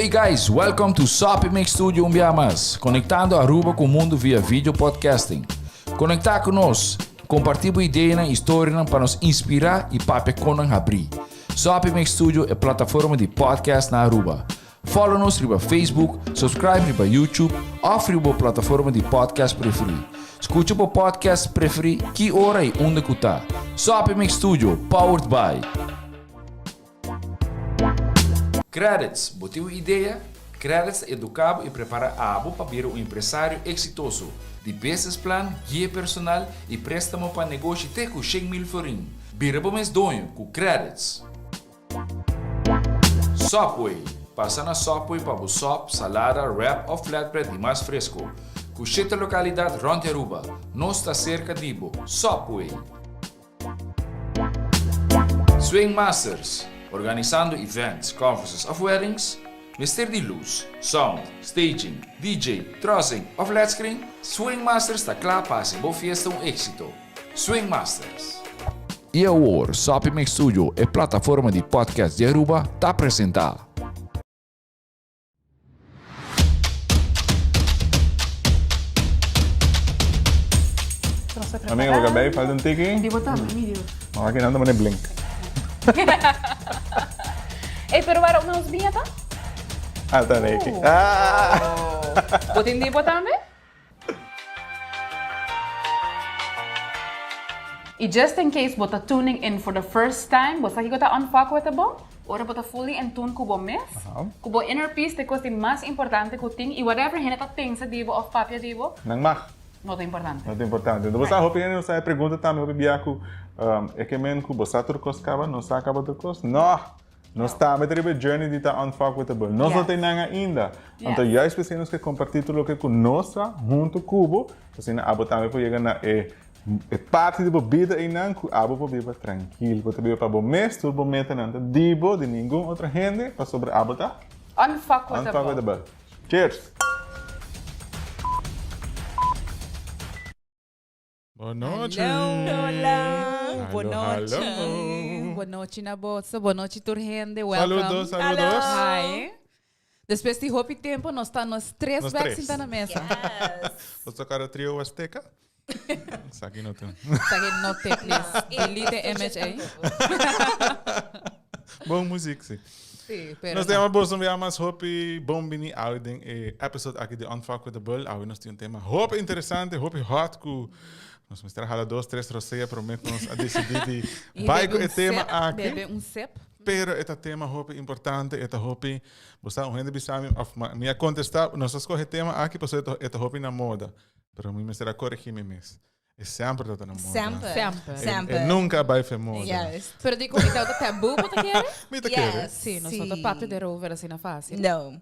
Hey guys, welcome to Soppy Mix Studio un bia mas, conectando Aruba cu mundo via video podcasting. Conecta cu nos, comparti bo ideanan y storianan pa nos inspira y papia con nan habri. Soppy Mix Studio e plataforma di podcast na Aruba. Follow nos riba Facebook, subscribe riba YouTube of riba bo plataforma di podcast preferi. Scucha bo podcast preferi ki ora y unda cu ta. Soppy Mix Studio, powered by. Credits, Bo tin un idea? Credits ta educa bo y prepara abo pa bira un empresario exitoso. Di business plan, guia personal y prestamo pa negoshi te cu 100,000 florin. Bira bo mes doño cu Credits! Subway, Pasa na Subway pa bo sop, salada, wrap of flatbread di mas fresco. Cu shete localidad rond di Aruba. Nos ta cerca di bo. Subway! Swing Masters, Organisando events, conferences of weddings? Mester di luz, sound, staging, DJ, trussing of led screen? Swing Masters ta cla pa haci bo fiesta un exito. Swing Masters. Y awor, Soppy Mix Studio, e plataforma di podcast di Aruba, ta presenta. Amiga, bo cabey falta un tiki. Di bo tambe, mi Dios. No, aki nan ta pone blink. Ey, pero waarom nos biña ta? Ah, ta neki. Ah! Bo tin di bo tambe? Y just in case bo ta tuning in for the first time, bo sa kico ta unfuckwithable? Ora bo ta fully in tune cu bo mes, cu bo inner peace ta e cos di mas importante cu tin y whatever hende ta pensa di bo of papia di bo, Nan mag. no ta importante. No ta importante. Bo sa hopi hende no sa e pregunta tambe hopi bia cu e ke men cu bo sa tur cos caba, no sa caba tur cos? No! Nos tambe ta riba e journey di ta unfuckwithable. Nos no ta einan ainda. Anto juist p'esei nos ke kompartí tur loke ku nos sa huntu ku bo, asina abo tambe por yega na e e parti di bo bida einan ku abo por biba trankil. Bo ta biba pa bo mes, tur bo metanan ta di bo, di ningun otro hende, pasobra abo ta Unfuckwithable. Unfuckwithable. Cheers! Bonochi. Hola. Hallo, Bonochi. hallo. Bonochi na boso. Bonochi tur hende. Welcome. Saludos, saludos. Hi. Despues di hopi tempo nos ta nos tres Nos bek tres. sinta na mesa. Yes. Nos toca de trio Azteca. Saki no te. Saki no te, please. Delete image, eh. Bon muziek, sí. Sí, pero Nos no. tema boso bia mas hopi bon bini awe den e episode aki di Unfuckwithable. Awe nos tin un tema hopi interesante, hopi hot ku nos mester hala dos, tres rosea prome ku nos a decidí di Y bai bebe ku un e tema sip, aki. Bebe un sip. Pero e ta tema hopi importante, e ta hopi, bo sa un hende bisa mi, of ma, mi a contesta, nos a scoge tema aki pasobra e ta, e ta hopi na moda. Pero mi mester a coregi mi mes. E semper ta na moda. Semper. Semper. E, Semper. e nunca a bai fe moda. Juist. Pero di ku e ta taboe bo ta kere? Mi ta kere. Yes. Sí, nos no ta Sí. papia derover asina fácil. No.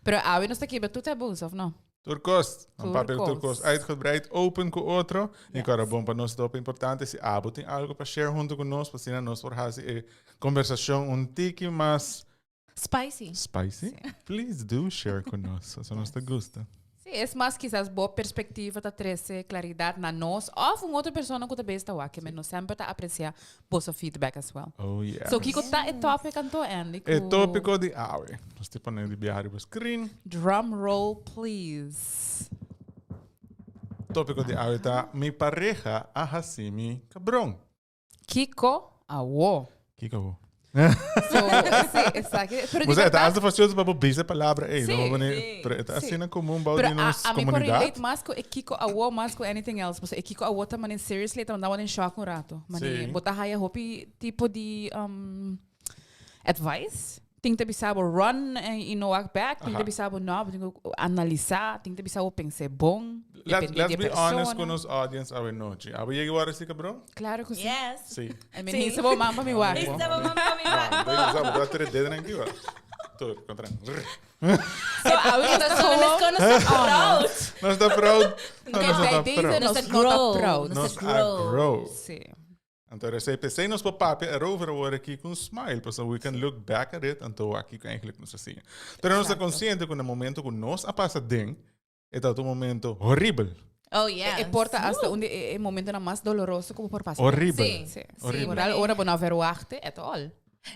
Pero awe nos ta kibra tur taboes, of no? Tur kos. Nan papia Tur tur kos. kos. Uitgebreid, open ku otro. I Yes. ku ora bon pa nos ta hopi importante si abo tin algo pa share hunto ku nos, pa asina nos por hasi e conversacion un tiki mas Spicy. Spicy? Please do share cu nos. Eso nos ta gusta. Sí, es mas quizás bo perspectiva ta trece claridad na nos of un otro persona cu ta bezig ta wak, men nos semper ta aprecia boso feedback as well. Oh yeah. So kico ta e topic anto, Andy? E Cu- topico di awe. Nos ta pone di biaha riba screen. Drum roll please. Topico di awe ta mi pareha a haci mi cabron. Kiko awo. Kiko awo. So, sí, esaki. Pero di Bo sa, ta verdad, hasta fastidioso pa bo bisa e palabra ei, Sí, no? Wanneer- sí. Pero e ta Sí. asina común bou Pero di a, nos a mi por comunidad. relate mas ku e Kiko awo mas ku anything else. Pasobra e Kiko awo ta mane seriously ta manda bo den shock un rato. Mane Sí. bo ta haya hopi tipo di um, advice. Tin ta bisa bo run y no walk back. Tin ta Aha. bisa bo no, bo tin ku analisa. Tin ta bisa bo pense bon. Let, Depende let's di e be honest persona. ku nos audience awe nochi. Abo yega wara si cabrón? Claro ku si. Yes. Si. I mean, Sí. hisa bo man pa mi wak bo. Hisa bo man pa mi wak bo. Baby, sa bo ta tere dedo nan kiwa. Tur, contra. So, awe nos ta Nos gewoon nos ta proud. Nos ta proud. No, Oké, nos bij ta deze proud. nos Nos no ta grow. proud. Nos Nos a grow. grow. Sí. Anto resa p'esei nos por papia erover awor aki ku un smile, pasobra we can look back at it, anto aki ku eigenlijk nos a siña. Pero nos ta konsiente ku na momento ku nos a pasa den, e tabata un momento horibel. Oh, yes. E por ta hasta un di e momentonan mas doloroso ku bo por pasa. Horibel. Sí. Sí. Horibel. Vooral ora bo no a verwachtte at all.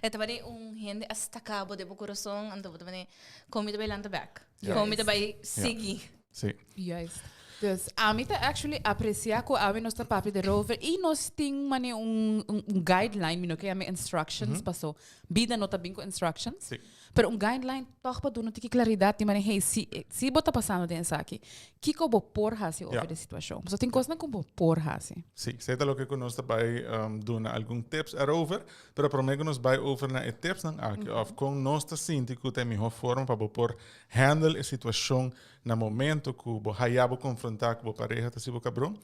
E ta bani un hende a staka bo den bo kurason, anto bo ta bani kon mi ta bai lanta bek? Kon mi ta bai sigui? Si. Juist. Dus ami ta actually aprecia cu awe nos ta papia de rover y nos tin mane un, un, un guideline, mi no ke yama instructions, paso bida no ta bin cu instructions. Si. Pero un guideline toch pa duna un tiki claridad di mane, hey, si, si bo ta pasando den esaki, kiko bo por haci over de situacion? Paso tin cosnan cu bo por haci. Si, esey ta loke cu nos ta bay duna algun tips erover, pero prome cu nos bay over na e tipsnan aki of con nos ta sinti cu ta e miho forma pa bo por handle e situacion na momento cu bo haya bo confronta cu bo pareha ta haci bo cabron,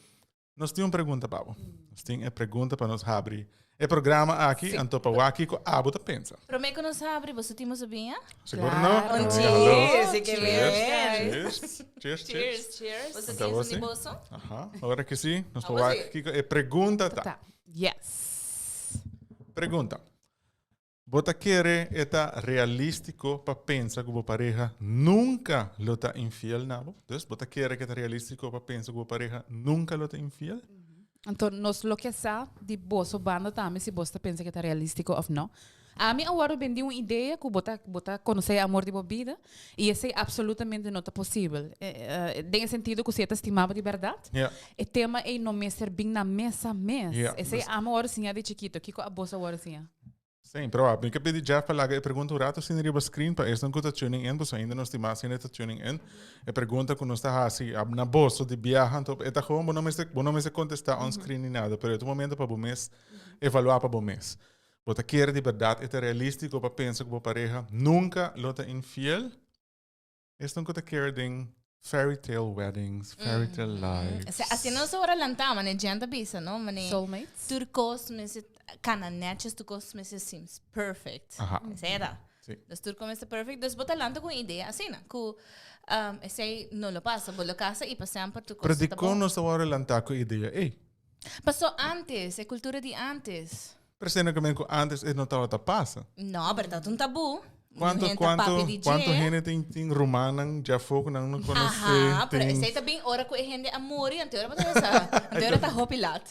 Nos tin un pregunta pa bo. Nos tin e pregunta pa nos habri e programa aki, anto pa wak kiko abo ta pensa. Prome ku nos habri, boso tin boso biña? Sigur no. Un cheers! Cheers! Cheers! Cheers! Cheers! Cheers! Boso tin esun di boso? Aha, ora ki si, nos pa wak kiko e pregunta ta. Yes! Pregunta. Bo ta kere e ta realístiko pa pensa ku bo pareha nunka lo ta infiel na bo? Dus, bo ta kere ku e ta realístiko pa pensa ku bo pareha nunka lo ta infiel? Anto nos lo ke sa di boso banda tambe si bos ta pensa ku e ta realístiko òf no. Ami a wòrdu bendí un idea ku bo ta bo ta konosé e amor di bo bida i esei apsolutamente no ta posibel. Den e sentido ku si e ta stima bo di bèrdat, e tema ei no mester bin na mesa mes. Esei ami a wòrdu siña di chikito. Kiko abos a wòrdu siña? Sí, pero mi ke pidi Jeff pa laga e pregunta un rato asina riba screen pa esnan ku ta tuning in, pasobra ainda nos tin mas hende ta tuning in. E pregunta ku nos ta hasi na boso di biaha, anto e ta gewoon bo no mester bo no mester kontestá on screen ni nada, pero e ta un momento pa bo mes evaluá pa bo mes. Bo ta kere di bèrdat e ta realístiko pa pensa ku bo pareha nunka lo ta infiel? Esnan ku ta kere den fairy tale weddings, fairy tale lives. Si, asina nos ora lantá, mane Jen ta bisa, no? Mane Soulmates. tur kos mester kana netjes, tur kos mester seems perfect. Aha. Esei ta. Si. Dus tur kos mester perfect. Dus bo ta lanta ku un idea asina, ku um, esei no lo pasa. Bo lo kasa i pa semper tur kos Pero ta dikon bon. nos ta wòrdu lantá ku idea ei? Paso antes, e kultura di antes. Pero siendo que men cu antes e no tabata pasa. No, pero ta un tabú. Cuanto, Gente cuanto, papia di cuanto dje. hende tin, tin rumannan djafó cu nan no conoce. Aha, pero tin- esei ta bin ora cu e hende a muri, anto ora bo ta sa, anto ora ta hopi lat.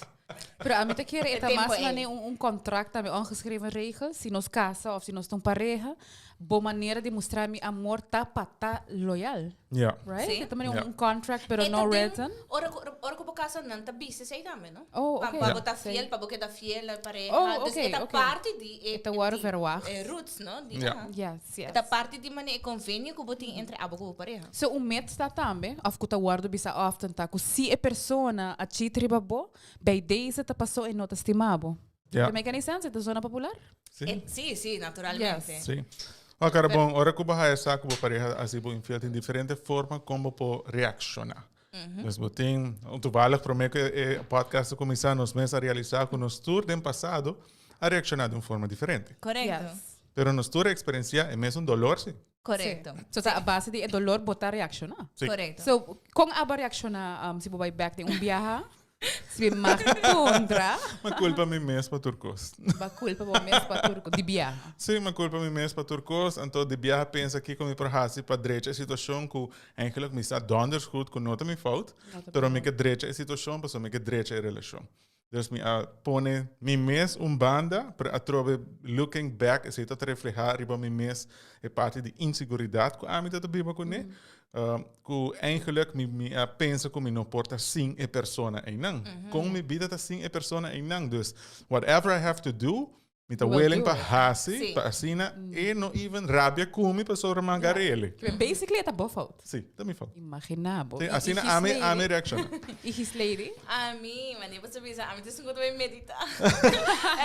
Pero ami ta kere e ta E mas tempo ei. mane un, un contract tambe, ongeschreven regel. Si nos casa of si nos ta un pareha, bo manera di mustra mi amor ta pa ta loyal. Ja. Right? Sí. E ta mane Ja. un contract, pero E ta no den written. Ora cu, ora cu bo casa nan ta bisa esei tambe, no? Oh, Pa, oké. pa bo ta Sí. fiel, pa bo keda fiel na pareha. Oh, Dus oké, e ta oké. parti di e, E ta wòrdu di- verwacht. e roots, no? Di, Ja. aha. Yes, yes. E ta parti di mane e convenio cu bo tin entre abo cu bo pareha. So un met ta tambe, of cu ta wòrdu bisa often ta cu si e persona a cheat riba bo, bij deze ta paso e no ta stima bo. Ja. Does it make any sense? E ta zona popular? Sí. E, sí, sí, naturalmente. Yes. Sí. Ok, ahora bon, ora cu bo haya sa cu bo pareha a haci bo infiel, tin diferente forma con bo por reacciona. Dus bo tin, toevallig prome cu e podcast a cuminsa, nos mes a realisa cu nos tur den pasado a reacciona di un forma diferente. Correcto. Yes. Pero nos tur a experiencia e mesun dolor, sí. Correcto. Sí. So ta a base di e dolor bo ta reacciona. Sí. Correcto. So, con abo a reacciona um, si bo bai back den un biaha? Si mi mag puntra. Ma culpa mi mes pa tur cos. Ba culpa bo mes pa tur cos. Di biaha. Sí, ma culpa mi mes pa tur cos. Anto di biaha pensa kico mi por haci pa drecha e situacion cu eigenlijk mi sa donders goed cu no ta mi fout, pero mi ke drecha e situacion pasobra mi ke drecha e relacion. Dus mi a pone mi mes un banda, pero atrobe looking back esey ta refleha riba mi mes e parti di inseguridad cu ami ta ta biba cune. Cu eigenlijk mi mi a pensa cu mi no por ta sin e persona eynan. Con mi bida ta sin e persona eynan. Dus whatever I have to do, mi ta You will willing do pa it. haci, Sí. pa asina e no even rabia cu mi pasobra mi a gar'ele. Basically e ta bo fout. Sí, ta mi fout. Imagina bo. Sí, asina ami ami reacciona. Y his lady? Ami, mane bo ta bisa, ami ta esun cu ta bay medita.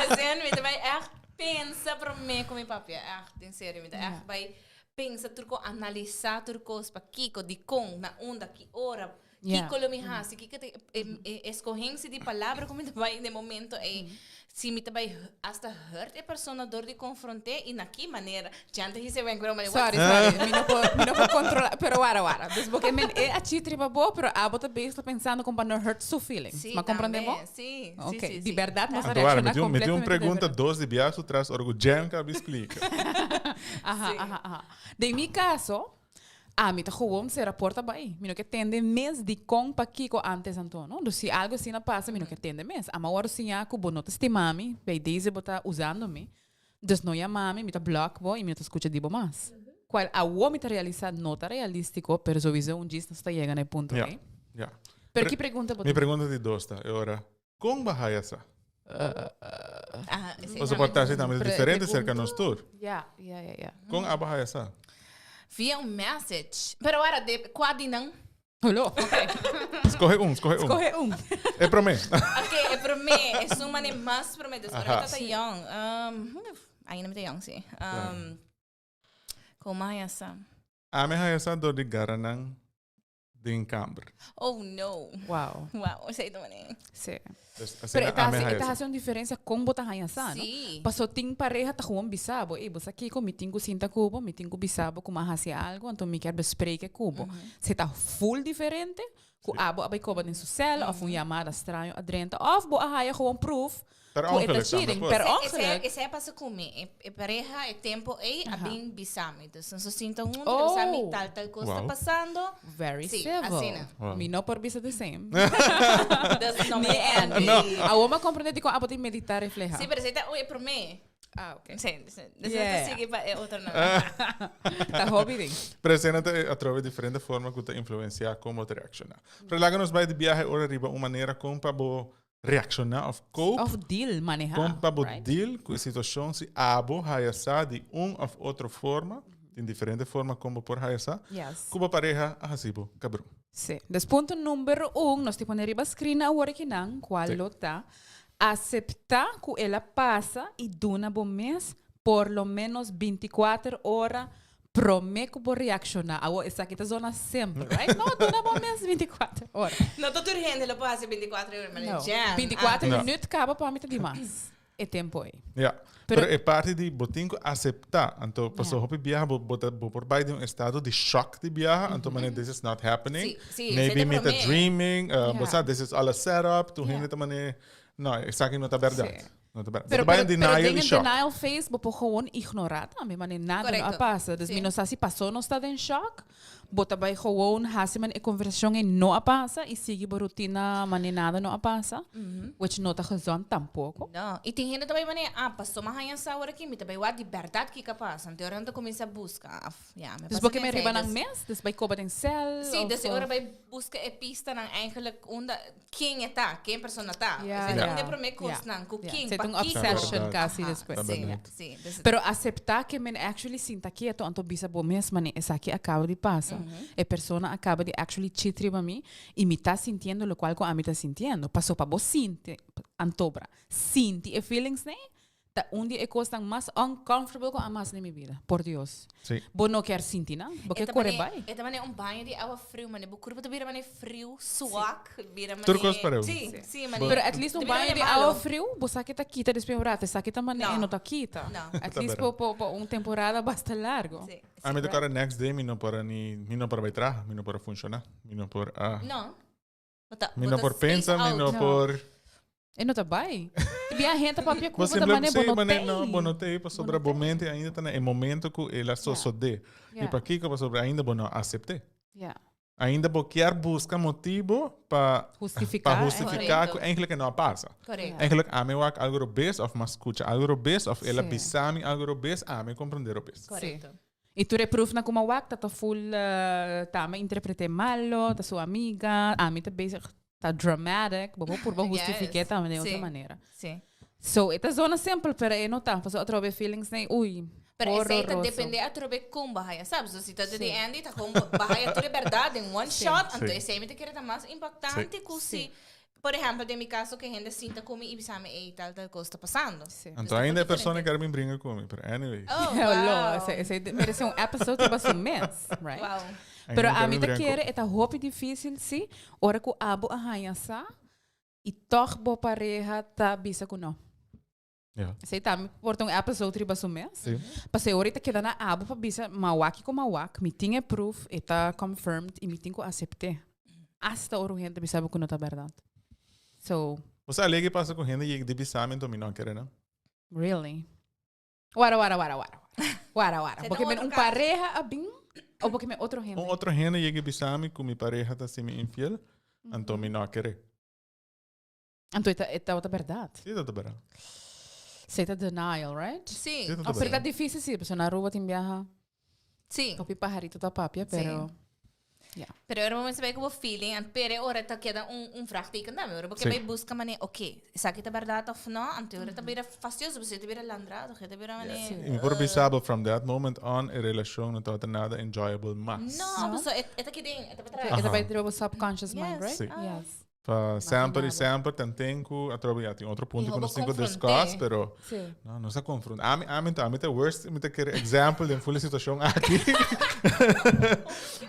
Asin, mi ta bay echt pensa prome cu mi papia, echt, en serio, mi ta echt bay Pensa tur kos, analisá tur kos, pakiko, dikon, na unda, ki ora, kiko lo mi hasi, kiko ta e eskohensia di palabra ku mi ta bai den e momento ei, si mi ta bai asta hurt e persona dor di konfront'é i na ki manera. Jan ta hisa e wenkbrou mane what? Sorry, sorry, mi no por, mi no por kontrolá, pero wara, wara. Dus bo ke men e a chit riba bo, pero abo ta bezig ta pensando kon pa no hurt su feelings. Sí, Ma komprondé bo? tambe, sí, sí, Ok, sí, di sí. bèrdat nos a Anto wara, mi reakshoná tin un, mi tin un kompletamente pregunta diferente. dos di biaha tras ora ku Jan kabi splika. Aha, Sí. aha, aha. Den mi caso, ami ta gewoon cera porta bai. Mi no ke tende mes di con pakico antes anto, no? Dus si algo asina pasa, mi no ke tende mes. Ama worde siña cu bo no ta stima mi, bij deze bo ta usando mi. Dus no yama mi, mi ta block bo y mi no ta scucha di bo mas. Cual awo mi ta realisa no ta realistico, pero sowieso un djis nos ta yega na e punto Ja, ey. ja. Pero ki pregunta bo Mi pregunta di dos ta, e ora, con bo haya sa? Ah, esey Pasobra tambe por ta si tambe Pre- diferente cerca pregunta. nos tur. Ja, ja, ja, ja. Con abo haya sa? Via un message. Pero ahora, de, cua di nan? Holo, ok. Scoge un, scoge un. Scoge un. E prome. Ok, e prome. E su mane mas prome. Dus ora Aha. mi tata young. Um, ainda mi ta young, si. Um, Como haya sa? Ami haya sa door di garanan den kamber. Oh, no. Wow. Wow, esey ta mane. Si. Dus asina Pero e ta ami haci, haya e ta sa. haci un diferencia con bo ta haya sa, no? Si. Paso tin pareha ta gewoon bisa bo, ey, bo sa kico, mi tin cu sinta cu bo, mi tin cu bisa bo cu mi a haci algo, anto mi kier bespreken cu bo. Si ta full diferente cu abo a bay coba den su cel of un yamada straño a drenta of bo a haya gewoon proof Per cu e ta ongeluk tambe cheating. por. Per Esey, ongeluk. esey a pasa cu mi. E, e pareha, e tempo ey, a bin bisa mi. Dus nos a sinta hunto, Oh. bisa mi tal, tal cos ta Wow. pasando. Very Sí, civil. asina. Wow. Mi no por bisa the same. Dus no Ni me Andy. No. Awor mi a comprende dicon abo tin medita refleha. Sí, pero esey ta, oye, prome. Ah, ok. Sí, sí. Dus Yeah. ta sigui pa e otro nan. Ta hopi ding. Pero esena ta atrobe diferente forma cu ta influencia con bo ta reacciona. Pero laga nos bay di biahe ora riba un manera con pa bo reacciona of cope. Of deal, maneha. Con pa bo right? deal cu e situacion si abo haya sa di un of otro forma, tin diferente forma con bo por haya sa, Yes. cu bo pareha a haci bo cabron. Sí. Dus punto number un, nos tin pone riba screen awor akinan, cual Sí. lo ta, acepta cu el a pasa y duna bo mes por lo menos binticuater ora prome cu bo reacciona. Awor esaki ta zona simpel, right? No, duna bo mes binticuater ora. No ta tur hende lo por haci binticuater ora, maar No. jam. Binticuater No. minuut caba pa mi ta dimas. E tempo ey. Ja. Pero, Pero e parti di bo tin cu acepta. Anto, paso Ja. hopi biaha bo, bo, ta, bo por bai den un estado di shock di biaha. Anto, mane, this is not happening. Sí, sí, Maybe esey ta mi ta prome. dreaming. Bo Ja. sa, this is all a setup. Tu Ja. hende ta mane, no, esaki no ta berdad. Sí. No ta berdad. Pero, Bo ta bai pero, in pero denial den y e shock. denial phase bo por gewoon ignora tambe, mane nada no a Correcto. pasa. Dus Sí. mi no sa si pasó nos ta den shock, bo ta bai gewoon hasi mane e conversacion ei no a pasa y sigui bo rutina mane nada no a pasa, which no ta gezond tampoco. No, y tin hende ta bai mane, ah, paso ma haña sa ora aki, mi ta bai wak di berdad kiko a pasa. Anto ora nan ta cuminsa busca, af, ja, me Dus pasa bo ke den me riba esei, nan dus mes, dus bai koba den cel, Sí, of dus e ora of bai busca e pistanan eigenlijk unda ken e ta, ken persona ta. Ja, Esei ta ja. un di e prome Ja, kosnan, ku ja. ken, Esei ta un pakiko. obsession kasi Aha, despues. Ta sí, berdad. sí, dus Pero acepta ke men actually sinta keto anto bisa bo mes mane esaki a caba di pasa. E persona a caba di actually cheat riba mi y mi ta sintiendo locual cu ami ta sintiendo. Paso pa bo sinti, antobra, sinti e feelings nei, ta un di e cosnan mas uncomfortable cu a mas den mi bida. Por Dios. Sí. Bo no kier sinti nan, bo E kier ta core mane, bai. e ta mane un baño di awa friu, mane bo curpa ta bira mane friu, swak, bira mane Tur cos pareu. Sí, sí, mane Pero at least un ta bira baño mane di malo. awa friu, bo sa ke ta kita despues un rato, esaki ta mane No. e no ta kita. No. At Ta least bera. po po po un temporada basta largo. Sí, A mi sí. ta kòrda next day mi no por a ni, mi no por a bai traha, mi no por a funciona, mi no por a, No. Bo ta, mi bo no ta por space pensa, mi out. no No. por... E no ta bai. Bia hende papia Bo ku bo ta simple, mane bo sí, no mane, no, tei. bo no tei pasobra Bo no bo tei. mente ainda ta na e momento ku el a sosodé. I Ja. pakiko pasobra ainda bo no acept'é. Ja. Ainda bo kier buska motibo pa Hustifiká. pa hustifiká ku Correcto. eigenlijk e no a pasa. Correcto. Eigenlijk ami wak algo robes of m'a skucha algo robes of el a Sí. bisa mi algo robes, ami komprendé robes. Correcto. I tur e proefnan ku m'a wak ta ta full ta ami interpreté malo, ta su amiga, ami ta bezig ta dramatic, bo por purba hustifiké Yes. tambe den otro Sí. manera. Sí. So e ta zona simpel pero e no ta, pasobra atrobe feelings nei ui Pero esei ta horroroso. depende atrobe kon bo haya, sabes? So si ta Sí. di Andy ta kon bo haya tur e berdad den one shot, anto Sí. esei mi ta kere ta mas impactante Sí. ku si, por ehempel den mi caso ku hende sinta ku mi i bisa mi ey tal tal kos ta pasando. Sí. Anto ainda e persona kier bin bringa ku mi, pero anyway. Oh, Lo, wow. esei esei merece un episode riba su mes, right? Wow. Pero Ainda ami kier ta bin bringa ku kere e ta hopi dificil si ora ku abo a haña sa i tog bo pareha ta bisa ku no. Ja. Esei tambe por ta un episode riba su mes. Sí. Pasei ora ta keda na abo pa bisa ma wak ku ma wak, mi tin e proof, e ta confirmed i mi tin ku asept'é. Asta ora un hende bisa bo ku no ta bèrdat. So. Bo sa alegi pasa ku hende yega di bisa mi enton mi no a kere nan. Really? Wara wara wara wara. Wara wara. Seta Porque men otro un caso. pareha a bin o porque men otro hende? Un otro hende yega bisa mi ku mi pareha ta hasi mi infiel, anto mi no a kere. Anto e ta e tabata bèrdat. Sí, ta bèrdat. Esey ta denial, right? Sí. Sí, ta Pero ta difícil sí, pasobra na Aruba tin biaha Sí. hopi pajarito ta papia, pero ja. Pero ora bo mester bay cu bo feeling en pero ora ta keda un un vraagteken tambe. Ora bo ke Sí. bay busca mane, ok, esaki ta berdad of no, anto ora ta bira fastioso, pasobra ta bira landra, toch? Ta bira mane. Sí. Y mi por bisa bo from that moment on e relacion no tabata nada enjoyable mas. No, pasobra e e ta keda e ta pa tras. E ta bay riba bo subconscious mind, Yes. right? Sí. Yes. Pa semper y semper tanten cu atrobe ya tin otro punto Y cu nos hobo tin cu confronté. discuss, pero Sí. no, nos a confronta. Ami, ami ta, ami ta worst, mi ta kere example den full situacion aki.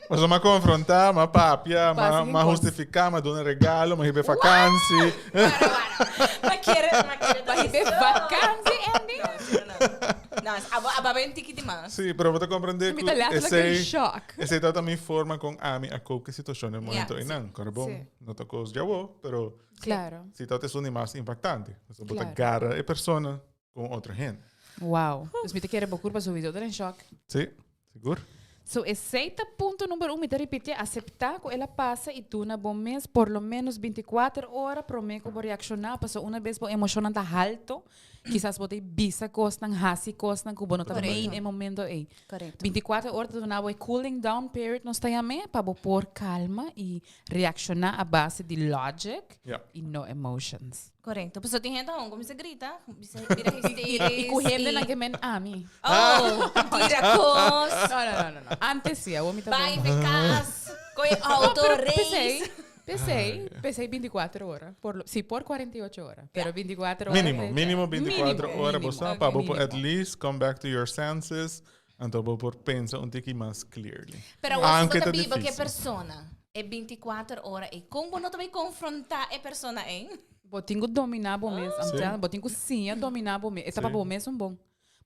Pasobra m'a confronta, m'a papia, m'a, Pasa m'a geen cos. hustifica, m'a duna regalo, m'a hiba vakantie. Para, para. Ma kere, ma kere Pa hiba vakantie, Andy? No, no, no. No, abo, abo ben tiki di mas. Sí, pero bo ta comprende Mi cu ta letterlijk in esey, shock. esey tabata mi forma con ami a cope cu e situacion den momento Ja, sí. einan. Kore bon, Sí. no ta cos djawo, pero Claro. si tabata esun di mas impactante. Pasobra bo ta Claro. gara e persona con otro hende. Wow. Dus mi ta kere bo curpa sowieso ta den shock. Sí, sigur. So esey ta punto number un, mi ta ripiti, acepta cu el a pasa y duna bo mes por lo menos binticuater ora prome cu bo reacciona, pasobra una bes bo emocionnan ta halto, kisas bo ta bisa cosnan, haci cosnan cu bo no ta Correcto. meen e momento ey. Correcto. Binticuater ora ta duna bo e cooling down period nos ta yam'e, pa bo por calma y reacciona a base di logic Ja. y no emotions. Correcto. Pasobra tin hende aun cuminsa grita, bisa bira hysterisch. Y cu hendenan ke men ami. Oh, tira cos. No, no, no, no, no. Antes sí, awor mi ta Bai bon. fe cas, coy auto, Pero race. pesey, pesey, pesey 24 ora. Por lo, sí, por 48 ora. Pero 24 ora. Mínimo, te- mínimo 24 Mínimo, ora. Bo mínimo, sa pa bo por mínimo. at least come back to your senses. Anto bo por pensa un tiki mas clearly. Pero awor si Aunque bo ta ta biba ku e difícil. persona e 24 ora ei, kon bo no ta bai konfrontá e persona ei? Bo tin ku dominá bo mes, Sí. I'm telling, bo tin ku siña dominá bo mes. E ta pa Sí. bo mes un bon.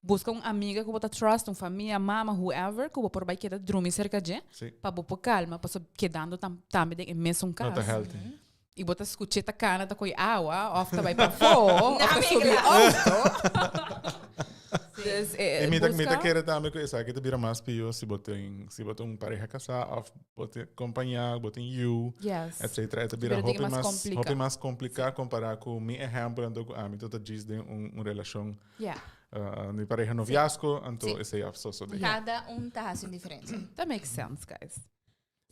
Buska un amiga ku bo ta trust, un famia, mama, whoever, ku bo por bai keda drumi serka dje, Sí. pa bo por kalma, pasobra kedando tam, tambe den e mesun No ta kas. healthy. I bo ta skuch'é ta kana ta koi awa, òf ta bai pafó, òf ta subi Amiga. outo. Dus, eh, I mi ta, mi ta buska. kere tambe ku esaki ta bira mas pió si bo tin, si bo tin un pareha kasá òf bo tin kompañá, bo tin yu, Yes. etcetera. E ta bira Bira tiki hopi mas mas, kompliká. hopi mas kompliká kompará ku mi ehèmpel anto ku ami ta djis den un, un relashon Ja. uh, mi pareha noviazgo, anto Sí. esei a sosodé. Kada un ta hasi un diferensia. That makes sense, guys.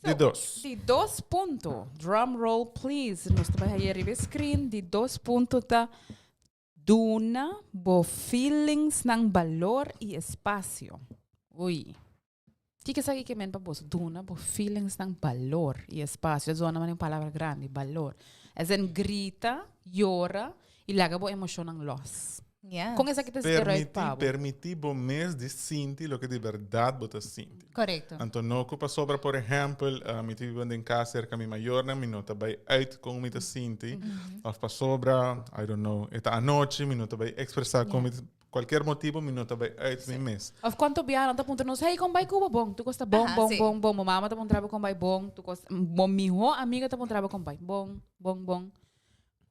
Di dos. Di dos punto. Drum roll, please. Nos ta bai haye riba e screen. Di dos punto ta duna bo feelingsnan balor i espacio. Ui. Kiko esaki ke men pa boso? Duna bo feelingsnan balor i espacio. Esaki zona manera un palabra grandi, balor. As in grita, yora i laga bo emocionnan los. Yeah. Con esaki ta steroid Permití, pa bo? permití bo mes di sinti loke di berdad bo ta sinti. Correcto. Anto no cu pasobra, por ehempel, uh, mi ta biba den cas cerca mi mayornan, mi no ta bay uit con mi ta sinti. Of pasobra, I don't know, e ta anochi, mi no ta bay expresa con mi ta, cualkier motibo mi no ta bay uit mi mes. Of cuanto biaha nan ta puntra nos, hey, con bay cu bo? Bon, tu cos ta bon, Aha, bon, sí. bon, bon. Bo mama ta puntra bo con bay bon, tu cos, bo miho amiga ta puntra bo con bay bon, bon, bon.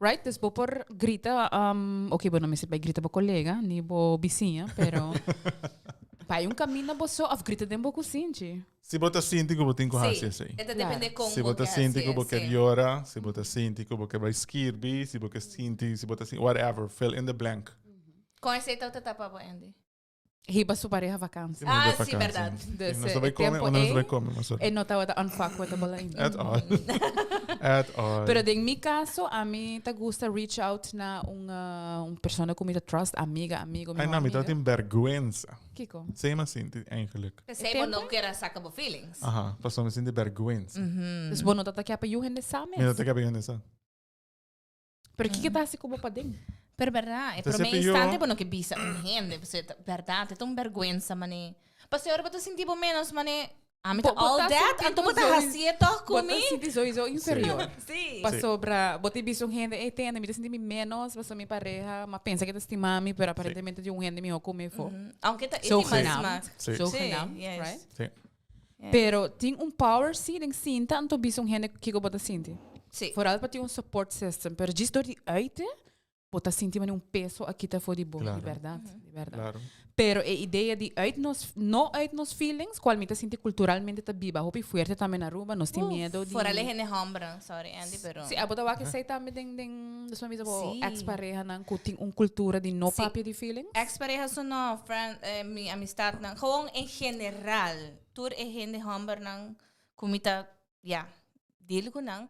Right? Dus bo por grita, um, ok, bo no mester bai grita bo colega, ni bo bisiña, pero bai un camina bo so of grita den bo kusinchi. Si bo ta sinti ku bo tin ku hasi Sí, esei. e ta depende kon Si bo bo ta ke sinti hasi ku bo ke esei. yora, si bo ta sinti ku bo ke bai skirbi, si bo ke sinti, si bo ta sinti, whatever, fill in the blank. Kon esei ta ta pa bo, Andy? Hiba su pareha vakantie. Ah, sí, berdad. Dus, Nos ta bai e come, tempo o nos ei, bai come, mas E no tabata unfuckwithable ainda. At all. At all. Pero den mi caso, a mi ta gusta reach out na un, uh, un persona cu mi ta trust, amiga, amigo, Ay, miho no, mi amiga. ta tin bergüenza. Kiko? Same as sinti, eigenlijk. P'esei bo no kier a saca bo feelings. Aha, pasobra mi sinti bergüenza. Dus bo no ta ta kia pa yu hende sa Mi no mes. ta kia pa yu hende sa. Pero kiko ta hasi ku bo paden? Pero berdad, e Entonces, prome yo- instante bo no ke bisa un hende, pasobra ta berdad, e ta un bergüenza mane. Pasobra ora bo ta sinti bo menos mane, ami ta Bo- bo all ta that, sinti anto bo bo ta sowieso- hasié toch ku Bo ta mi. sinti sowieso inferior. Sí. Pasobra bo ta bisa un hende, ey tende, mi ta sinti mi menos, pasobra mi pareha, m'a pensa ke ta stima mi, pero aparentemente tin un hende miho ku mi for. Aunke ta e tin mas Zogenaamd. smak. Sí. Zogenaamd, Sí, yes. right? Sí. Pero tin un power sí den sinta, anto bisa un hende kiko bo ta sinti. Sí. Vooral pa tin un support system, pero djis door di uite. Bo ta sinti manera un peso a kita for di bo, Claro. di berdad, di berdad. Claro. Pero e idea di uit nos, no uit nos feelings, cual mi ta sinti culturalmente ta biba hopi fuerte tambe na Aruba, nos tin miedo di... Vooral e hende hombernan, sorry Andy, pero... Si, abo ta wak esey tambe den, den, dus mi bisa bo Sí. ex-parehanan cu tin un cultura di no Sí. papia di feelings? Ex-pareha so no, friend, eh, mi amistadnan, gewoon en general, tur e hende hombernan cu mi ta, ja, deal cu nan,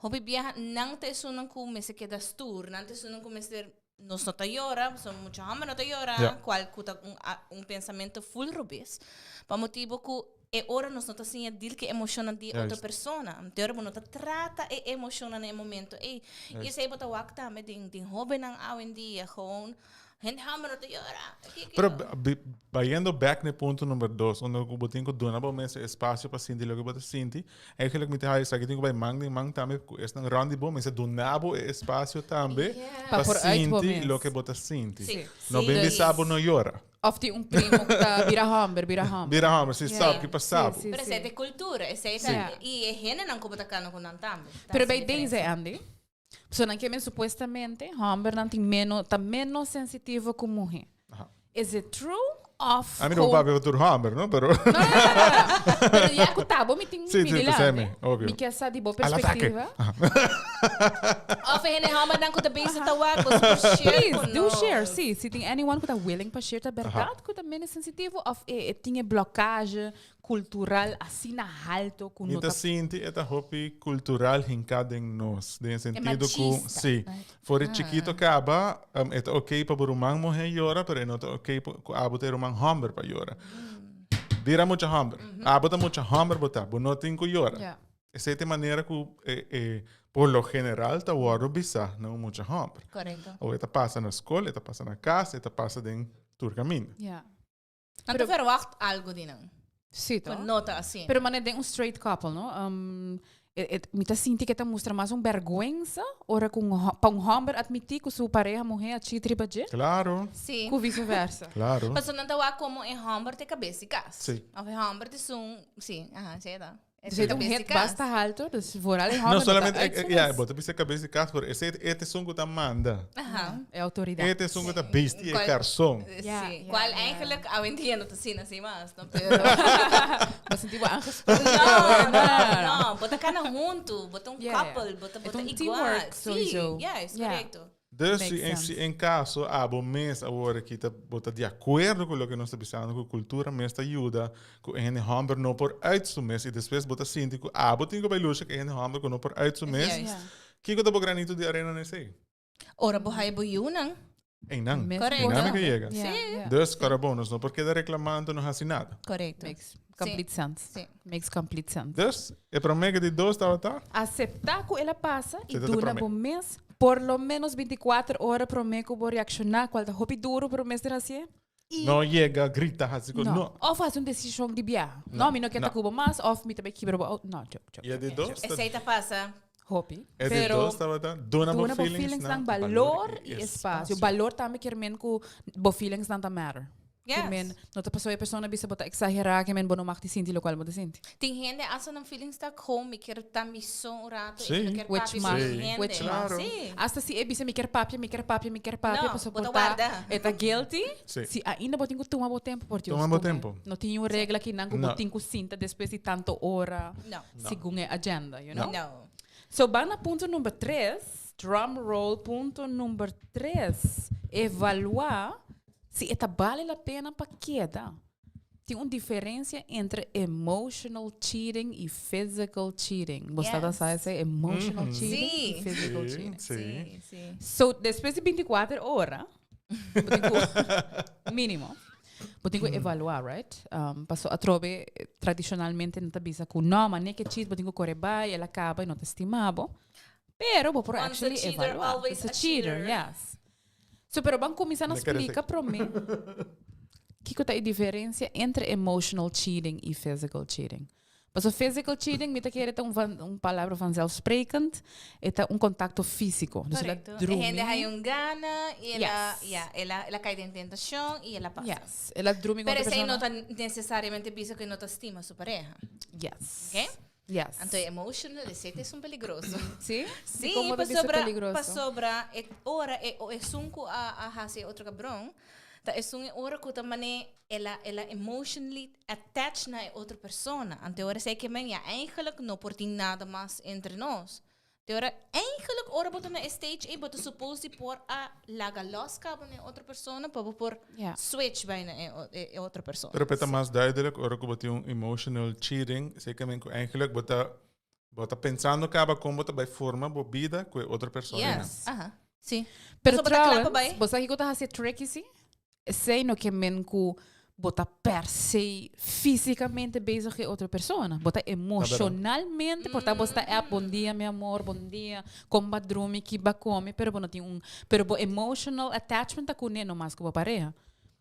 hopi biaha nan ta esunnan cu mester keda stoer, nan ta esunnan cu mester, nos no ta yora, pasobra mucha homber no ta yora, Ja. cual cu ta un a un pensamento full robes, pa motibo cu e ora nos no ta siña deal cu e emocionnan di e otro Juist. persona, anto e ora bo no ta trata e emocionnan na e momento ey, y esey bo ta wak tambe den den hobennan awendia, gewoon Hende hamber no ta yora. Pero bayendo back na e punto number dos, unda ku bo tin ku duna bo mes e espacio pa sinti loke bo ta sinti, eigenlijk mi ta haya esaki tin ku bai man den man tambe ku esnan rond di bo mester duna bo e espacio tambe Pa pa por uit bo sinti mes. loke bo ta sinti. Sí. No Sí. bin bisa bo no yora. Of tin un primo ku ta bira homber, bira homber. Bira homber, si stop, ki pasa bo. Sí, sí. Pero esei ta e cultura, esei ta, Sí. y e hendenan ku bo ta kanda ku nan tambe. Ta Pero hasi bij deze, diferencia. Andy, So nan ke men supuestamente hombernan tin meno, ta menos sensitivo ku muhe. Aha. Is it true of A mi no papia pa tur homber, no? Pero No, no, no, no, no. Pero ya ku tabo mi tin Sí, mi sí, dilanti. pensé mi, obvio. Mi ke sa di bo Al ataque. perspectiva. Of e hende hombernan ku ta bezig ta wak, bo por share Please, ku do nos. share. Si, si tin anyone ku ta willing pa share ta berdad ku ta menos sensitivo of e, e tin e blokkage cultural asina halto cu Mi no ta ta sinti e ta hopi cultural hinká den nos, den e sentido cu, machista. si, for e chikito caba, e ta ok pa bo ruman muher yora, pero e no ta ok pa cu abo ta e ruman homber pa yora. Bira mucha homber. Abo ta mucha homber bo ta, bo no tin cu yora. Ja. Esey ta e manera cu e, e por lo general ta wordo bisa na un mucha homber. Correcto. Of e ta pasa na scol, e ta pasa na cas, e ta pasa den tur caminda. Ja. Nan ta verwacht algo di nan. Sí, toch? Pero no ta asina. Pero mane den un straight couple, no? Um, et, et, mi ta sinti que ta mustra mas un vergüenza ora cu un, pa un homber admiti cu su pareja mujer a cheat riba dje, Claro, Sí. cu viceversa. claro. Pasobra nan ta wak como e homber te cabes di cas. Sí. Of e homber te sun, sí, aha, sí ta. Dus het een hit basta alto, dus vooral e homber No solamente, ta eh, eh, ja, bo ta bisa cabes di cas, pero ese e te sun cu ta manda. Aha. E autoridad. E te sun cu ta bisti e Cual- carson. Ja, Sí. ja, Cual ja. eigenlijk awendia no ta asina así mas, no? Pero Bo sinti bo aangesproken. No, no, no. Bo ta cana hunto, bo ta un Ja, ja. couple, bo ta, bo Het ta un igual. teamwork Sí, sowieso. juist, Ja. correcto. Dus Makes si en, sense. si en caso abo mes awor aki ta bo ta di acuerdo cu loke nos ta bisando cu cultura mes ta yuda cu e hende homber no por uit su mes y despues bo ta sinti cu abo tin cu bay lucha cu e hende homber cu no por uit su mes. Juist. Ja. Kico ta bo granito di arena na esey? Ora bo haya bo yunan. Eynan. Mes Correcto. Eynan mi ke yega. Ja, ja. Dus Carabon, nos no por keda reclamando, no haci nada. Correcto. Makes complete sense. Sí. Makes complete sense. Dus, e prome ke di dos tabata? Acepta cu el a pasa y Sí, dat e duna prome. bo mes por lo menos 24 ora prome cu bo reacciona, cual ta hopi duro pero mester hacié. Y No yega, grita, haci cos. no. No. Of haci un decision di biaha. No, mi no kier ta no. cu bo mas, of mi ta bay kibra bo auto. No, joke, joke. Y e di dos ta, Esey ta pasa. Hopi. e di Pero dos tabata, duna bo duna bo feelings feelings nan nan balor y espacio. Balor tambe kier men cu bo feelings nan ta matter. Yes. Kier men, no ta paso e persona bisa bo ta exagera, kier men bo no mag di sinti locual bo ta sinti. Tin hende hasta nan feelings ta gewoon, mi kier ta mi so un rato, Sí. y mi no kier Which papia mag, cu hende. which mag. Claro. Sí. Hasta si e bisa mi kier papia, mi kier papia, mi kier papia, No, paso bo ta por ta warda. e ta guilty. Sí. Si ainda bo tin cu tuma bo tempo, por Dios. Tuma bo tuma. tempo. No tin un regla ki nan cu bo No. tin cu sinta despues di tanto ora, No. segun e agenda, you know? No. So ban na punto number tres, drum roll, punto number tres, evalua si e ta bale la pena pa keda. Tin un diferencia entre emotional cheating y physical cheating. Bo sta ta Yes. sa esey? Emotional cheating Sí. y physical Sí, cheating. sí. Sí, sí. So, despues di 24 ora, bo tin cu, minimo, Bo tin ku evaluá, right? Um, paso atrobe tradicionalmente nan ta bisa ku no, ma ne ke cheat, bo tin ku kore bai, el a kaba i no ta stima bo. Pero bo por Once a actually cheater, evaluá. always It's a a cheater, cheater. yes. So, pero ban kuminsá na Me quero splika promé kiko ta e diferensia entre emotional cheating i physical cheating. Paso physical cheating mi ta kere ta un van, un palabra vanzelfsprekend, e ta un contacto físico. Dus el a Correcto. E drumi. hende hay un gana y el a, Yes. ja, el a, el a cai den tentacion y el a pasa. Yes. El a drumi con Pero otra esey no persona. ta necesariamente bisa cu e no ta stima su pareha. Yes. Ok? Yes. Anto emotional esei ta esun peligroso. Sí? Sí, Kon bo ta bisa pasobra, peligroso? pasobra e ora e o esun ku a a hasi e otro kabron, ta esun e ora ku ta mane el a el a emotionally attached na e otro persona. Anto e ora esei ke men ya eigenlijk no por tin nada mas entre nos. Te ora eigenlijk ora bo ta na e stage ei bo ta supposed di por a laga los kaba na e otro persona pa bo por Ja. switch bai na e o e e otro persona. Pero ta mas duidelijk ora ku bo tin un emotional cheating, zekermente ku eigenlijk bo ta bo ta pensando kaba kon bo ta bai forma bo bida ku e otro persona. Yes. Aha. Si. Pero Pasobra bo ta kla pa trouwens, bai. bo sa kiko ta hasi tricky si? Esei no ke men ku bo ta per se físicamente bezig ku e otro persona. Bo ta emocionalmente, por ta bo sta app, bon dia mi amor, bon dia, kon bo a drumi, ki bo a kome, pero bo no tin un, pero bo emotional attachment ta kuné no mas ku bo pareha.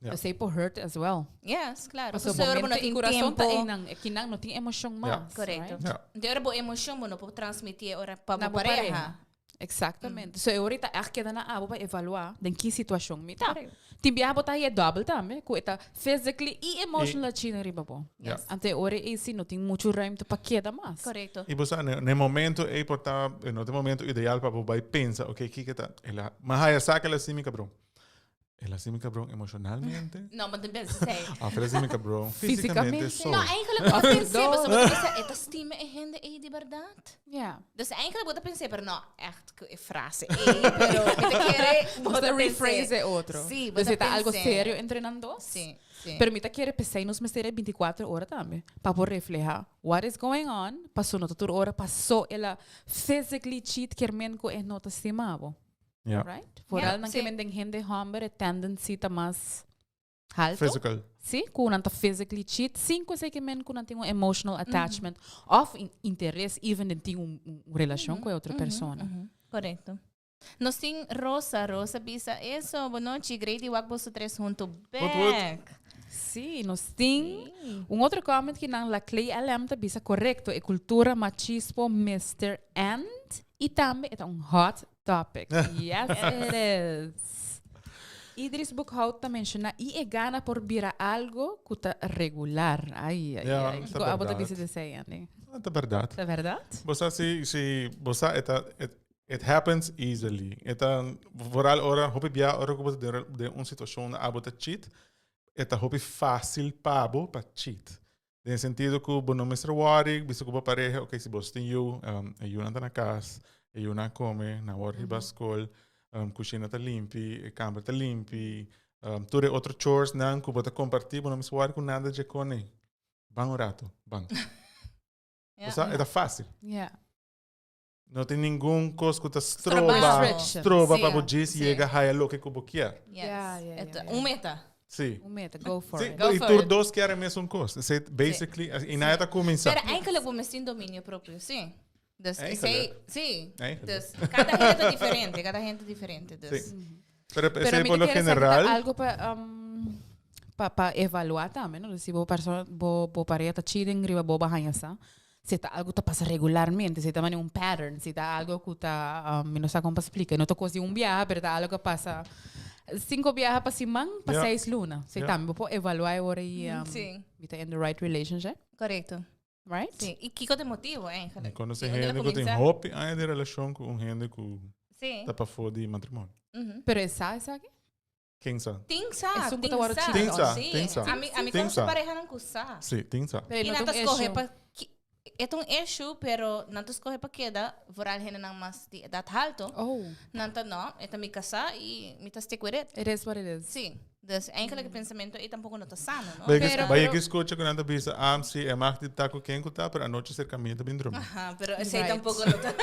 Ja. Esei por hurt as well. Yes, claro. Pasobra Pasobra bo bo no mente i tin kurason ta tempo. einan, e kinan no tin emocion mas. Correcto. Right? Ja. Di ora bo emocion bo no por transmiti e ora pa Na bo bo pareha. pareha. Exactamente. So e ora ta echt keda na abo pa evaluá den ki situacion mi ta. Tin biaha bo ta haye dobbel tambe, cu e ta physically y emotionally china riba bo. Ja. Anto e ora ei si no tin mucho ruimte pa keda mas. Correcto. Y bo sa, ne, ne momento ei por ta, e no ta e momento ideal pa bo bai pensa, ok, kiko ta, el a, ma haya sa ke el a hasi mi cabron. El a hasi mi cabron emocionalmente. No, maar dan sei. Of el a hasi mi cabron físicamente Físicamente. so. No, eigenlijk bo ta pensé, pasobra bo ta bisa, e ta stima e hende ei di berdad? Ja. Dus eigenlijk bo ta pensé, pero no echt ku e frase ei, pero mi ta kere bo Bo ta ta pensé. rephrase e otro. Sí, bo Dus ta e ta algo pensé. serio entre nan dos. Sí, sí. Pero mi ta kere p'esei nos mester e 24 ora tambe, pa por refleha what is going on, paso no ta tur ora paso el a physically cheat kier men ku e no ta stima bo. Ja. Right? Vooral nan sí. ke men den hende homber e tendency ta mas halto. Physical. Sí, ku nan ta physically cheat, sin ku esei ke men ku nan tin un emotional attachment of in interes even den tin un, un relashon ku e otro persona. Correcto. Nos tin Rosa, Rosa bisa eso, bonochi, great di wak boso tres hunto Woot, woot. back. Sí, nos tin un otro comment ki nan la Clay LM ta bisa correcto, e cultura machismo mester end y tambe e ta un hot Topic. Yes, it is. Idris Boekhout ta menciona y e gana por bira algo cu ta regular. Ay, ay, Ja, ay. ta Kico abo ta berdad. bisa di esey, Andy? Ah, Ta berdad. Ta verdad? Bo sa si, si, bo sa, e ta, it, it happens easily. E ta, vooral ora, hopi bia ora ku bo ta den, den un situacion na abo ta cheat, e ta hopi fácil pa bo pa cheat. Den sentido ku bo no mester worry, bisa ku bo pareha, ok, si bos tin yu, um, e yunan ta na kas, e yunan a kome, nan wòrdu hiba skol, um, kushina ta limpi, e kamber ta limpi, um, tur e otro chores nan ku bo ta kompartí, bo no mester worry ku nada dje kone. Ban un rato, ban. Ja. Bo sa, e ta fácil. Ja. No tin ningun kos ku ta stroba, Restrictions. stroba pa Sí, bo djis sí. yega haya loke ku bo kier. Yes. Ja, ja, Et ja, ja. Un meta. Sí. Un meta, go for Sí, it. Go y for tur it. dos kier e mesun kos. Esei basically, y nada ta kuminsá. Pero eigenlijk bo mester tin dominio propio, sí. Dus Eigenlijk. esei, sí. Eigenlijk. Dus cada hende ta diferente, cada hende ta diferente. Dus. Sí. Pero Pero esei mi por ta lo kere sa ki ta general, algo pa um, pa pa evaluá tambe, no? Si bo persona bo bo pareha ta cheating riba bo bahaña sa. Si ta algo ta pasa regularmente, si ta mane un pattern, si ta algo ku ta um, mi no sa kon pa splika. No ta kos di un biaha, pero ta algo ku pasa cinco biaha pa siman pa Ja. seis luna. Si Ja. tambe bo por evaluá e ora i um, Sí. mi ta in the right relationship, Correcto. right? Sí. Y kiko ta e motivo eigenlijk? mi konosé Di unda hende la ku tin kuminsá? hopi aña di relashon ku un hende ku Sí. ta pafó di matrimonio. Mhm. Pero e sa esaki? Ken sa? Tin sa, Esun ku tin ta wòrdu sa. cheated Tin sa, Sí. tin sa. Ami, ami Tin konosé sa. parehanan ku sa. Sí, tin sa. Pero I no nan ta ta un skohe issue. pa ki- e ta un issue, pero nan ta skohe pa keda, vooral hendenan mas di edat halto. Oh, Nan ta no, e ta mi kasá i mi ta stick with it. it is what it is. Sí. Dus eigenlijk e pensamentu ei tampoko no ta sano, no? Bai Pero- bai pero- que escucha ku nan ta bisa, ah, sí, e mag di ta ku ken ku ta, pero anochi serka mi ta bin drumi. Aha, pero esei Right. tampoko no ta.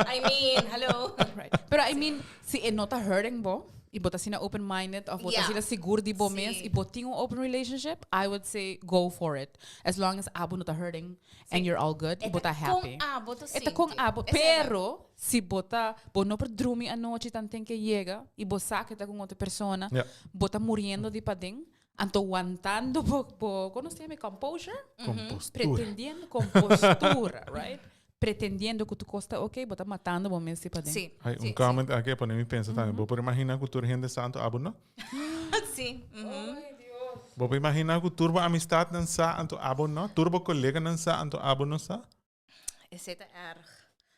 I mean, hallo. Right. Pero I mean, si e no ta hurting bo, y bo ta asina open minded of bo ta Yeah. asina sigur di bo mes Sí. y bo tin un open relationship, I would say go for it. As long as abo no ta hurting and you're all good y bo ta happy. Con abo ta E ta con sinti. abo, Esei ta. pero si bo ta, bo no por drumi anochi tanten ke yega y bo sa ke ta con otro persona, Ja. bo ta muriendo di paden, anto wantando bo, bo, ¿cómo se llama? Composure? Compostura. Pretendiendo compostura, right? Pretendiendo ku tu kos ta ok, bo ta matando bo mes di paden. Sí. Ay, un sí, comment aki a pone mi pensa tambe. Bo por imagina ku tur hende santo abo no? Sí. mhm. Bo por imagina ku tur bo amistadnan sa anto abo no? Tur bo koleganan sa anto abo no sa? Esei ta erg.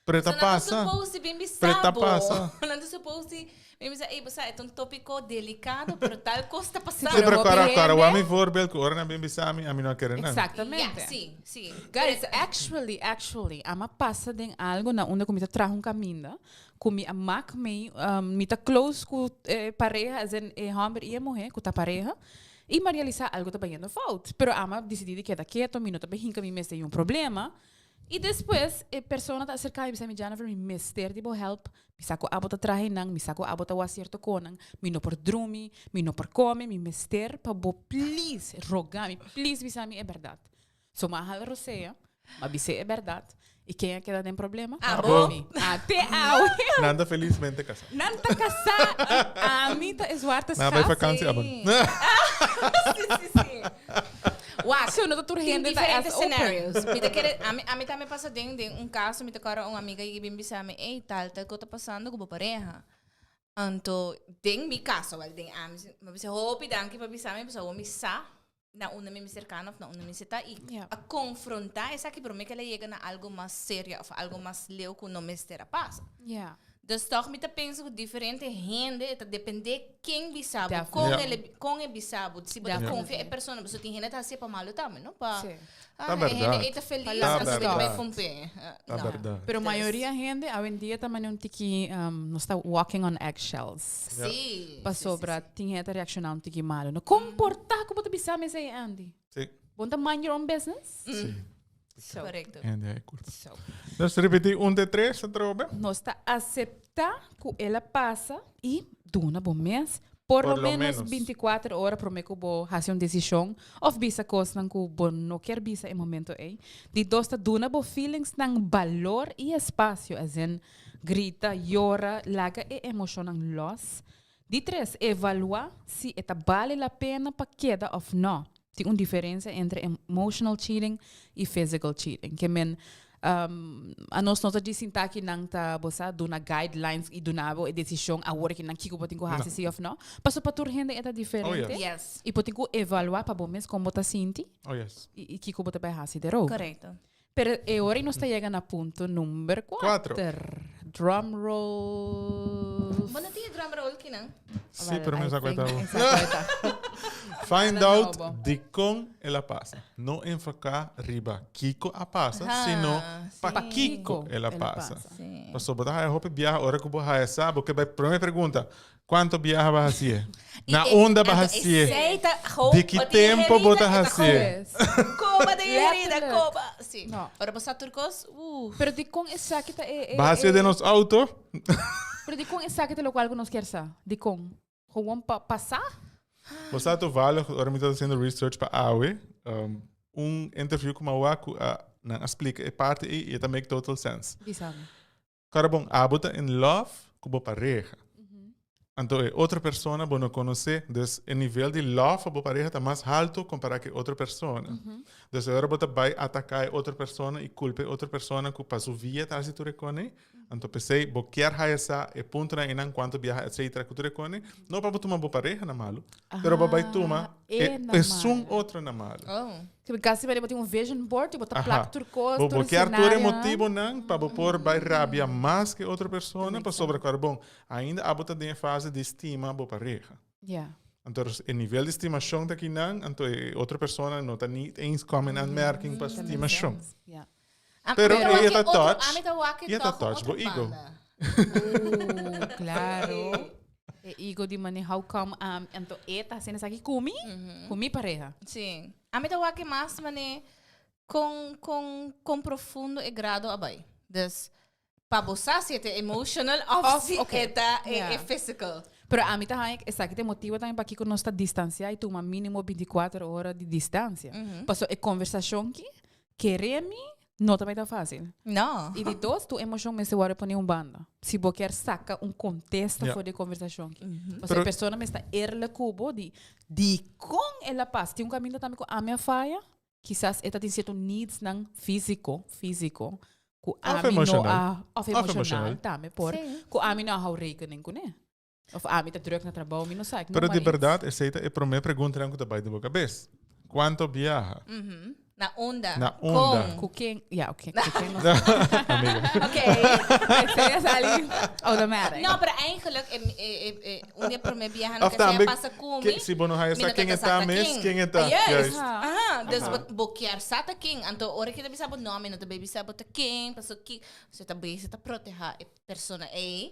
Pero e ta So, nan ta pasa. supposed di bin Pero e ta bisa bo. pasa. Nan ta supposed di bin bisa, ey, bo sa, e ta un tópiko delikado, pero tal kos ta pasando. Sí, pero hopi kora, kora, hende- wak mi voorbeeld ku ora nan bin bisa mi, ami no a kere nan. Exactamente. Ja, sí, sí. Guys, actually, actually, ama pasa den algo na unda ku mi ta traha un kaminda, ku mi a mak mi, um, mi ta close ku eh, pareha, as in e homber i e muher, ku ta pareha, i mi a realisa algo ta bayendo fout. Pero ama disidí di keda keto, mi no ta bay hinka mi mes den un problema. I despues e persona ta aserká mi bisa mi, Jennifer, mi mester di bo help, mi sa ku abo ta traha einan, mi sa ku abo ta wak sierto konan, mi no por drumi, mi no por kome, mi mester pa bo please roga mi, please bisa mi e bèrdat. So mi a hala rosea, mi a bis'é e bèrdat, i ken a keda den problema? Abo. Ami. Ate awe. Nan ta felismente kasá. Nan ta kasá i ami ta e zwarte Nan a bai schaap. vakantie abo. Sí, sí, sí. Wak, So no ta tur tin hende ta diferente as open. scenarios. Mi ta kere, ami, ami tambe pasa den, den un caso, mi ta kòrda un amiga yega bin bisa mi, ey, tal, tal cosa ta pasando ku bo pareha. Anto, den mi caso, wel, den ami, mi a bisa, hopi danki pa bisa mi, pasobra awor mi sa na unda mi mester kana of na unda mi mester ta i Ja. a konfrontá esaki promé ku el a yega na algo mas serio of algo mas leu ku no mester a pasa. Ja. Dus tòg mi ta pensa ku diferente hende e ta dependé ken bisa bo, Definitely. kon Ja. el kon e bisa bo, si bo ta Definitely. konfia e persona, pasobra tin hende ta hasié pa malu tambe, no? Pa, Sí. ah, Ta e hende bèrdat. ei ta felis, Ta anto mi ta bai bèrdat. pomp'é. Ta No. bèrdat. Pero Dus- mayoria hende awendia ta mane un tiki, um, nos ta walking on eggshells. Sí. Sí, Pasobra sí, sí. tin hende ta reakshoná un tiki malu. No komportá ku bo ta bisa mi esei, Andy. Sí. Bo no ta mind your own business? Sí. So, Korekto. Hende hay kulpa. so. Dus ripití un te tres atrobe. Nos ta aseptá ku el a pasa i duna bo mes por, Por lo lo menos menos. 24 ora promé ku bo hasi un desishon òf bisa kosnan ku bo no kier bisa e momento ei. Di dos ta duna bo feelingsnan balor i espasio, as in grita, yora, laga e emoshonnan lòs. Di tres, evaluá si e ta bale la pena pa keda òf nò. Tin un diferensia entre emotional cheating i physical cheating. Ke men, anos no ta djis sinta aki nan ta, bo sa, duna guidelines i duna bo e desishon awor aki nan kiko bo tin ku hasi si òf nò. Pasobra pa tur hende e ta diferente. Oh, yes. Yes. I bo tin ku evaluá pa bo mes kon bo ta sinti Oh, yes. i kiko bo ta bai hasi derover. Korekto. Pero e ora nos ta yega na punto number Cuatro. cuater. Drum roll. Bo no tin drum roll kinan? Sí, pero mi I sa think cuenta. esa cuenta. Find Nada out nobo. dikon el a pasa. No enfoká riba kiko a pasa, Aha, sino sí. pakiko el a El a pasa. pasa. Sí. Pasobra bo ta haya hopi biaha ora ku bo haya sa, bo ke bai prome pregunta, Cuanto biaha bo hacié? Na unda bo hacié? Di ki tempo bo ta hacié? Coba den herida, Letterlijk. coba. Sí. No. Ora bo sa tur cos, uff. Pero dikon esaki ta e, e, Bo hacié e- den nos auto? Pero dikon esaki ta locual cu nos kier sa? Dikon? Gewoon pa pasa? Bo sa toevallig, ora mi ta haciendo research pa awe, um, un interview cu mi a wak cu a, nan a splica e parti ei y e ta make total sense. Bisa mi. Kara bon, abo ta in love ku bo pareha. Anto e otro persona bo no konosé, dus e nivel di love pa bo pareha ta mas haltu kompará ku e otro persona. Dus e ora bo ta bai ataká e otro persona i kulpa e otro persona ku pa su via ta hasi tur e kone, anto p'esei bo kier haya sa e puntonan einan kuantu biaha etcetera ku tur e kone, no pa bo tuma bo pareha na malu, pero bo bai tuma Ah, e e na esun malu. otro na malu. Oh. Ke casi bo tin un vision board y bo ta Aha. plak tur cos, Bo tur bo kier tur e scenario. motibonan pa bo por bai rabia mas ke otro persona pasobra cu bon, ainda abo ta den e fase di stima bo pareha. Ja. Anto e nivel di stimacion ta kinan, anto e otro persona no ta ni eens kom in aanmerking pa stimacion. Ja. Pero Ami ta e ta wak otro- touch, ami ta wak e ta toch touch bo otro ego. banda. Claro. E ego di mane how come um, anto e ta haciendo esaki cu mi, cu mi pareha. Sí. Ami ta wak mas mane con con con profundo e grado a bai. Dus pa bo sa si e ta emotional of Of, si okay. e ta e, Ja. e physical. Pero ami ta haña esaki ta e motibo tambe pakiko nos ta distancia y tuma minimo 24 ora di distancia. Paso e conversacion ki kere mi no ta bay ta facil. No. Y di dos, tu emocion mester worde pone un banda. Si bo kier saca un contesta Ja. for di e conversacion ki. Paso Pero e persona mester eerlijk cu bo di dicon el a pasa. Tin un caminda tambe cu ami a faya. Kisas e ta tin cierto needsnan fisico, fisico, cu Of ami no emocional. a, of Of emocional emocional. tambe por, Sí. cu ami no a hou rekening cune. Of ami ta druk na trabou, mi no sa, ik noem Pero maar di iets. berdad esey ta e prome preguntanan cu ta bay den bo cabes. Cuanto biaha? Mhm. Na unda? Na unda. Kon? Ku ken? Ja, oké. Ku ken nos Amiga. Oké. Esei a sali automatic. No, pero eigenlijk, e, e, e, e, un di e promé biahanan Of ku esei a tambe, pasa ku mi, ke, si bo no haya mi sa no ken tabata e sa ta ta mes, ken. ken e ta. Juist. Juist. Aha. Dus bo, bo kier sa ta ken. Anto ora ki ta bisa bo, no, mi no ta bay bisa bo ta ken, paso ki, so ta bezig ta protehá e persona ei.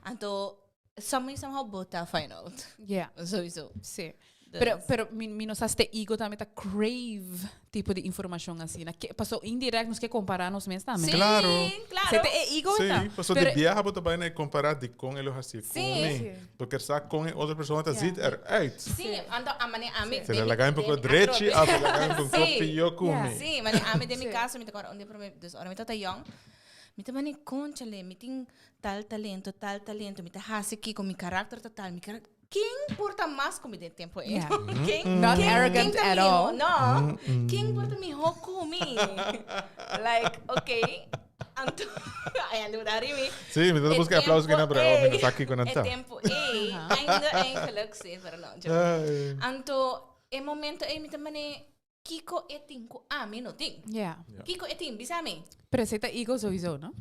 Anto, some way somehow bo ta find out. Ja. Sowieso. Sí. Pero, pero mi, mi no sa si te ego tambe ta crave tipo di informacion asina. Ke, paso indirect nos ke compara nos mes tambe. Sí, Claro. claro. Se te e ego Sí, ta. paso Pero- di biaha bo ta bai na compara di con e lo haci Sí. con mi. Sí. Porque sa con e otra persona ta ziet eruit. Sí, anto a mane ami Se la laga un poco drechi, of se laga un poco pio con mi. Sí, mane ami den mi Sí. caso mi ta acorda un dia prome, dus ora mi tata young, mi ta mane conchale, mi tin tal talento, tal talento, mi ta haci kiko, mi karakter ta tal, mi karakter, ken por ta mas ku mi den tempo ei? Yeah. Ken, Not ken, arrogant ken ta at miho? all. No, ken por ta miho ku mi? Like, okay. Anto, ay, ando daar mi. Sí, mi ta busca E aplauso tempo kina, pero oh, mi no ei, sa kiko nan E ta. tempo ei, ainda eigenlijk, sí, pero no, joke. Ay. Anto, e momento ei mi ta mane, Kiko e tin ku ami no tin? Ja. Kiko e tin? Bisa mi. Pero esei ta ego sowieso, no?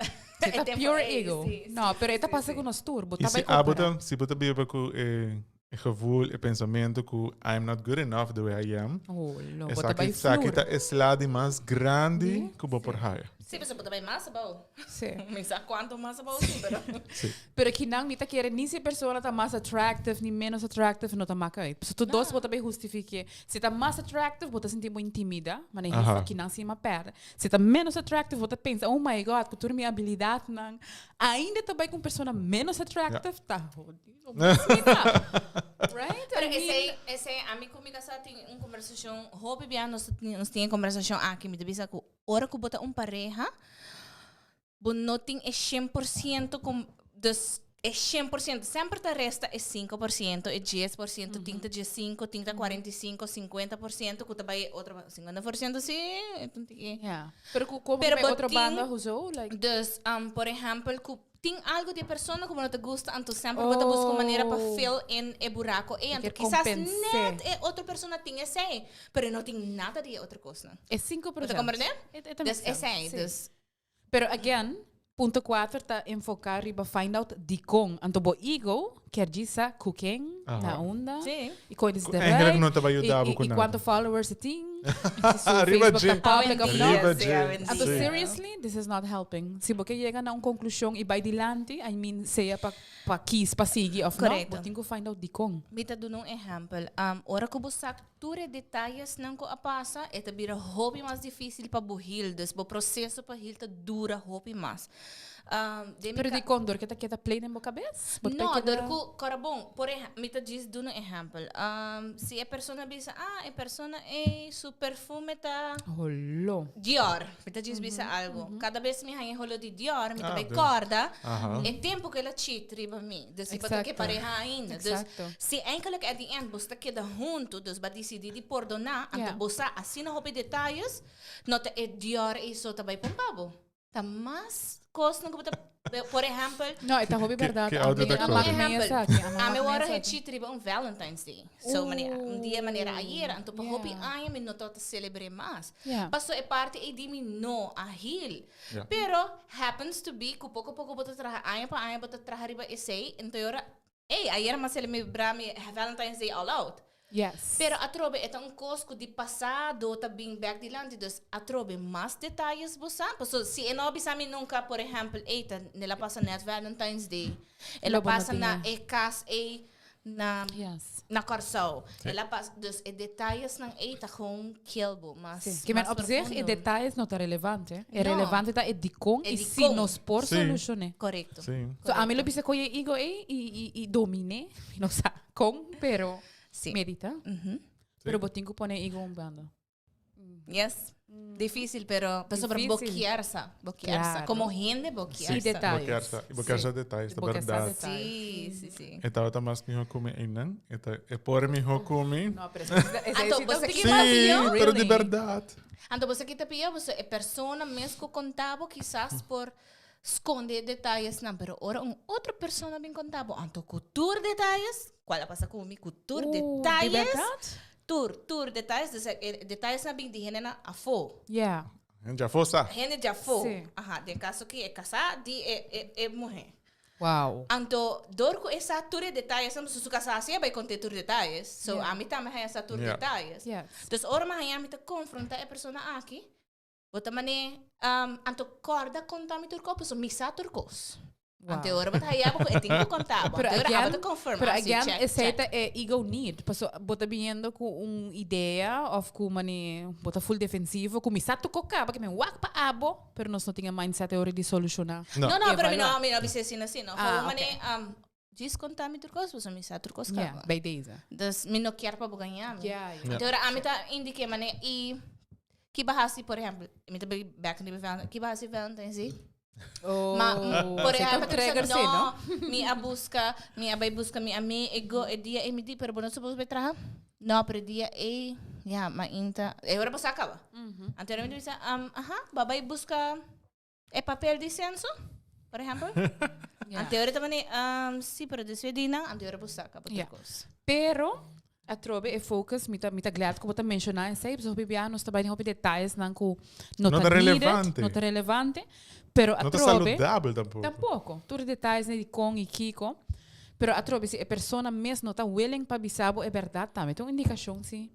Esei ta E tempo pure ei, ego. sí, sí, No, pero e ta sí, pasa sí. ku nos tur. Bo Y ta si bai abo compara. ta, si bo ta biba ku e, e gevoel, e pensamiento ku I'm not good enough the way I am, Oh, lo, bo ta esaki, bai esaki flur. ta e sla di mas grandi ku bo por haya. Sí, pero bo ta bai mas abou. Sí. Mi sa cuanto mas abou sí, pero. Sí. Pero kinan mi ta kere ni si persona ta mas attractive ni menos attractive no ta maka uit. So tur dos bo ta bay hustifique. Si ta mas attractive bo ta sinti bo intimida, mane Aha. hef kinan si ma perde. Si ta menos attractive bo ta pensa, oh my god, cu tur mi habilidadnan ainda ta bay cu un persona menos attractive, ta jodido. Right? Pero I mean, esey, esey, ami cu mi casa tin un conversacion, hopi bia nos, nos tin e conversacion aki, mi ta bisa cu ora cu bo ta un pareha, bo no tin e 100% com, dus e 100%, semper ta resta e 5%, e 10%, tin ta 15, tin ta 45, 50% cu ta bay e otro ba-, 50% si, e ta un tiki. Ja. Pero cu como Pero bay bo otro tin banda, hoezo? Like, Dus, por ehempel, cu tin algo di e persona cu bo no ta gusta, anto semper bo ta busca un manera pa fill in e buraco ei. Anto Kier kisas compens'é. net e otro persona tin esei, pero e no tin nada di e otro cosnan. E cinco Bo ta procent. comprende? E, e ta Dus make sense. esei, Sí. dus. Pero again, punto 4 ta enfoca riba find out dicon. Anto bo ego kier djisa cu ken, na unda, Sí. y con is Cu de eigenlijk rijk, no ta bay yuda y, bo y, cu y nada. cuanto followers e tin, si su Riba Facebook dje. ta public of Awendia, no. Riba sí, dje. awendia. Anto Sí. seriously, this is not helping. Si bo ke yega na un conclusion y bay dilanti, I mean, sea pa pa kies, pa sigui of no, Correcto. bo tin cu find out dicon. Mi ta duna un ehempel. Ora cu bo sa tur e detayesnan cu a pasa, e ta bira hopi mas dificil pa bo heal. Dus bo proceso pa heal ta dura hopi mas. Den mi Pero ca- dicon? Dor cu ta keda play den bo cabes? Bo ta No, keda dor cu, cora bon, por ehem-, mi ta djis duna un ehempel. Si e persona bisa, ah, e persona ey su perfume ta Holo. Dior. Mi ta djis bisa algo. Cada bes mi haña e holo di Dior, mi ta Ah, bay de- corda Aha. e tempo cu el a cheat riba mi. Dus si bo ta ke Exacto. pareha ainda. Dus Exacto. si enkele at the end bo ta keda hunto, dus bo a dicidi di pordona, anto Ja. bo sa asina hopi detayes, no ta e Dior ey so ta bay pon pa bo. Ta mas kosnan ku bo ta, por ehèmpel. No, e ta hopi bèrdat. Ke auto ta Ami a kore? mak mi esaki, a Ami mak mi wòrdu esaki. hechit riba un Valentine's Day. So, manera, un dia manera ayera, anto pa hopi aña mi no tabata selebr'é mas. Paso e parti ei di mi no a heal. Pero, happens to be ku poko poko bo ta traha, aña pa aña bo ta traha riba esei, anto e ora Ey, ayer m'a celebra mi Valentine's Day all out. Yes. Pero atrobe e ta un cos cu di pasado ta bin bek dilanti, dus atrobe mas detayes bo sa. Paso si e no a bisa mi nunca, por ehempel, ey, ta el a pasa net Valentine's Day, el a Lo bo no pasa na tin e. e cas ey na Yes. na Kòrsou. El a pas, dus e detayesnan ey ta gewoon kill bo, mas Sí. Ke men mas op zich, e profundo. detayes no ta relevante. E No. relevante ta e dikon E i si dikon. nos por Sí. solushoné. Korekto. Sí. So ami lo bisa koe e ego ey i, i, i dominé. Mi no sa kon, pero Sí. medita. Mhm. Pero bo tin ku pone ego un banda. Yes. Difícil, pero pasobra Difícil. bo kier sa, bo kier sa. Claro. Como hende bo kier Y sa. detalles. Bo kier sa, bo kier sa detalles, ta Bo kier sa berdad. detalles. Sí, sí, sí. E tabata mas miho ku mi einan. E ta e por miho ku mi. No, pero esei esei Anto, sí bo ta un sa tiki ki mas Sí, pió. pero di Really? berdad. Anto bo sa ki ta pió, bo sa e persona mes ku konta bo kisas por skonde e detayesnan, pero ora un otro persona bin konta bo, anto ku tur detayes, kual a pasa ku mi, ku tur Di detayes, berdad? Tur, tur detalles, dus e detalles nan bin di hendenan afó. Yeah. Hende djafó sa. Hende djafó. Sí. Aha, den kaso ki e kasá di e, e, e muhé. Wow. Anto, dor ku e sa tur e detayesnan, pasobra su kasá sí a bai kont'é tur detayes. So, Yeah. ami tambe haña sa tur Yeah. detayes. Yes. Dus ora mi haña mi ta konfrontá e persona aki, bo ta man'é, um, anto kòrda konta mi tur kos, pasobra mi sa tur kos. Wow. Anto ora bo ta haya bo ku e tin ku konta bo. Pero Anto ora again, abo ta confirm. pero ah, sí, again, check, esei check. ta e ego need. Paso bo ta biniendo ku un idea of ku mane bo ta full defensivo ku mi sa toko kaba ke mi wak pa abo, pero nos no tin e mindset e ora di solushoná. No. No, no, pero mi no, Evaluá. mi no bisa asina asina. Ah, Gewoon ok. mane, djis konta mi tur kos, pasobra mi sa tur kos Yeah, kaba. bij deze. Dus mi no kier pa bo gaña mi. Yeah, yeah. Anto ora ami ta indiké mane i kiba hasi, por ehempel, mi ta bay back riba Valentine, kiba hasi Valentine si? Oh, Ma, por esei ta un ehempel, ta bisa, trigger, sí, no? no, mi a busca, mi a bay busca mi amigo e dia ei mi di, pero bo no supos bay traha? No, pero e dia ei, ya, ma inta, e ora bo sa caba. Anto ora mi ta bisa, aha, bo a bay busca e papel di censo, por ehempel? Anto ora ta mane, si, pero despues di nan, anto ora bo sa caba tur cos. Pero, atrobe e focus, mi ta, mi ta glad ku bo ta menshoná esei, pasobra hopi bia nos ta bai den hopi detayesnan ku no No ta ta needed, relevante. no ta relevante, pero No ta atrobe saludabel tampoco. Tampoco. Tur e detayesnan di kon i kiko. Pero atrobe si e persona mes no ta willing pa bisa bo e bèrdat tambe ta un indikashon si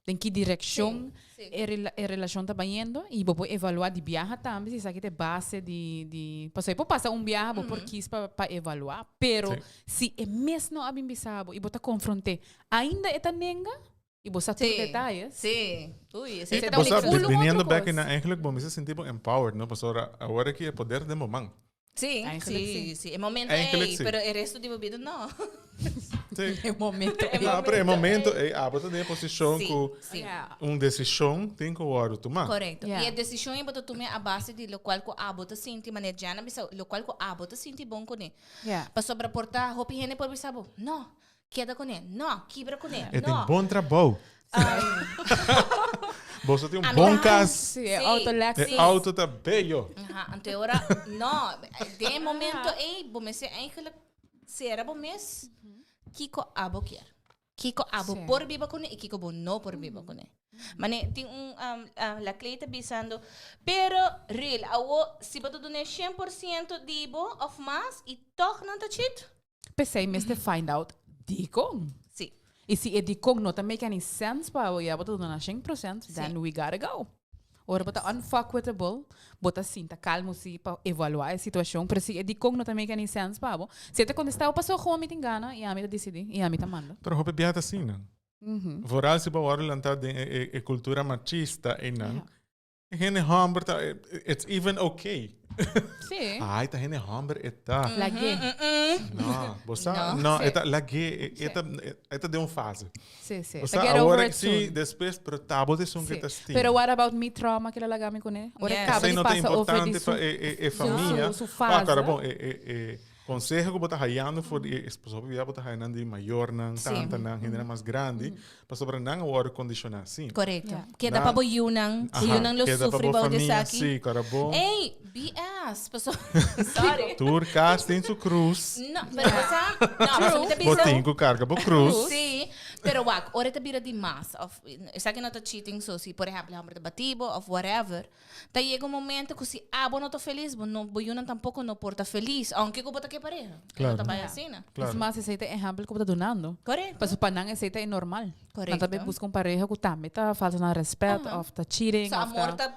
den ki direkshon e rela e relashon ta bayendo i bo por evaluá di biaha tambe si esaki ta e base di di pasobra e por pasa un biaha bo por kis pa pa evaluá pero si e mes no a bin bisa bo i bo ta konfront'é ainda e ta nenga i bo sa tur detayes. Sí, ui, esei Esei ta ta Bo un sa, full un otro biniendo bek kos. na eigenlijk bo mester sinti bo empowered, no? Pasobra awor aki e poder den bo man. Sí, Eigenlijk sí, sí. sí. E momento Eigenlijk ei, sí. pero e resto di bo bida no. Sí. E momento ei. No, pero e momento ei abo ta den e posishon Sí, ku sí. Ja. un desishon tin ku wòrdu tumá. Correcto. Ja. I e desishon ei bo ta tuma a base di lokual ku abo ta sinti, manera Gianna bisa, lokual ku abo ta sinti bon kuné. Ja. Pasobra por ta hopi hende por bisa bo, no, Keda kuné. No, kibra kuné. E tin No. bon trabou. Boso tin un Ami bon ta- kas. Sí, e Sí. auto Lexus. E auto ta bello. Aha, anto e ora, no, den e momento ei, bo mester eigenlijk sera bo mes kiko abo kier. Kiko abo Sí. por biba kuné i kiko bo no por biba kuné. Mane, tin un, um, um, la Clay ta bisando, pero real, awo, si bo ta dun'é 100% di bo of mas i tog nan ta cheat? P'esei mester find out dikon. Sí. I si e dikon no ta make any sense pa bo, ya bo ta duna na shen procent, then we gotta go. Ora bo ta unfuckwithable, bo ta sinta kalmo si pa evaluá e situashon, pero si e dikon no ta make any sense pa bo, si e ta kontestá bo pasobra gewoon mi tin gana i ami ta disidí i ami ta manda. Pero hopi bia ta asina. Vooral si bo wòrdu lantá den e kultura machista einan. Hende homber ta, it's even okay. Sí. Ai, ta hende homber e ta. Lag'é. No, bo sa, No. no, Sí. e ta lag'é, e ta, e ta den un fase. Sí, sí. Bo Ta sa, get over awor it sí, soon. despues, pero ta bo esun Sí. ke ta stima. Pero what about mi trauma ke la laga mi kuné? Ora e Yes. kaba Esei di no ta pasa over di importante su pa e, e, e famia. su, su Ah, fase. cara, bon, e, e, e conseho ku bo ta hayando for di e esposo, hopi bia bo ta hayanan di mayornan, tantanan, hendenan mas grandi, Pasobra nan a wòrdu kondishoná asina. Korekto. Ja. Keda pa bo yunan, ku Aha, yunan lo keda pa sufri bo bou di famia, esaki. Sí, kora bon. Ey, BS, paso, sorry. Tur kas tin su krus. No, pero bo sa, no, paso mi ta Bo bisa. tin ku karga bo krus. Sí, pero wak, ora ta bira di mas, of esaki no ta cheating, so si por ehempel e homber ta bati bo of whatever, Ta yega un momento ku si abo no ta felis, bo no, bo yunan tampoko no por ta felis, aunke ku bo ta ke pareha. Claro. No ta bai asina. Claro. Es mas, esei ta e ehempel ku bo ta dunando. Korekto. Pasobra pa nan esei ta e normal. Korekto. Nan ta bay buska un pareha ku tambe ta falta na respet of ta cheating. So of amor ta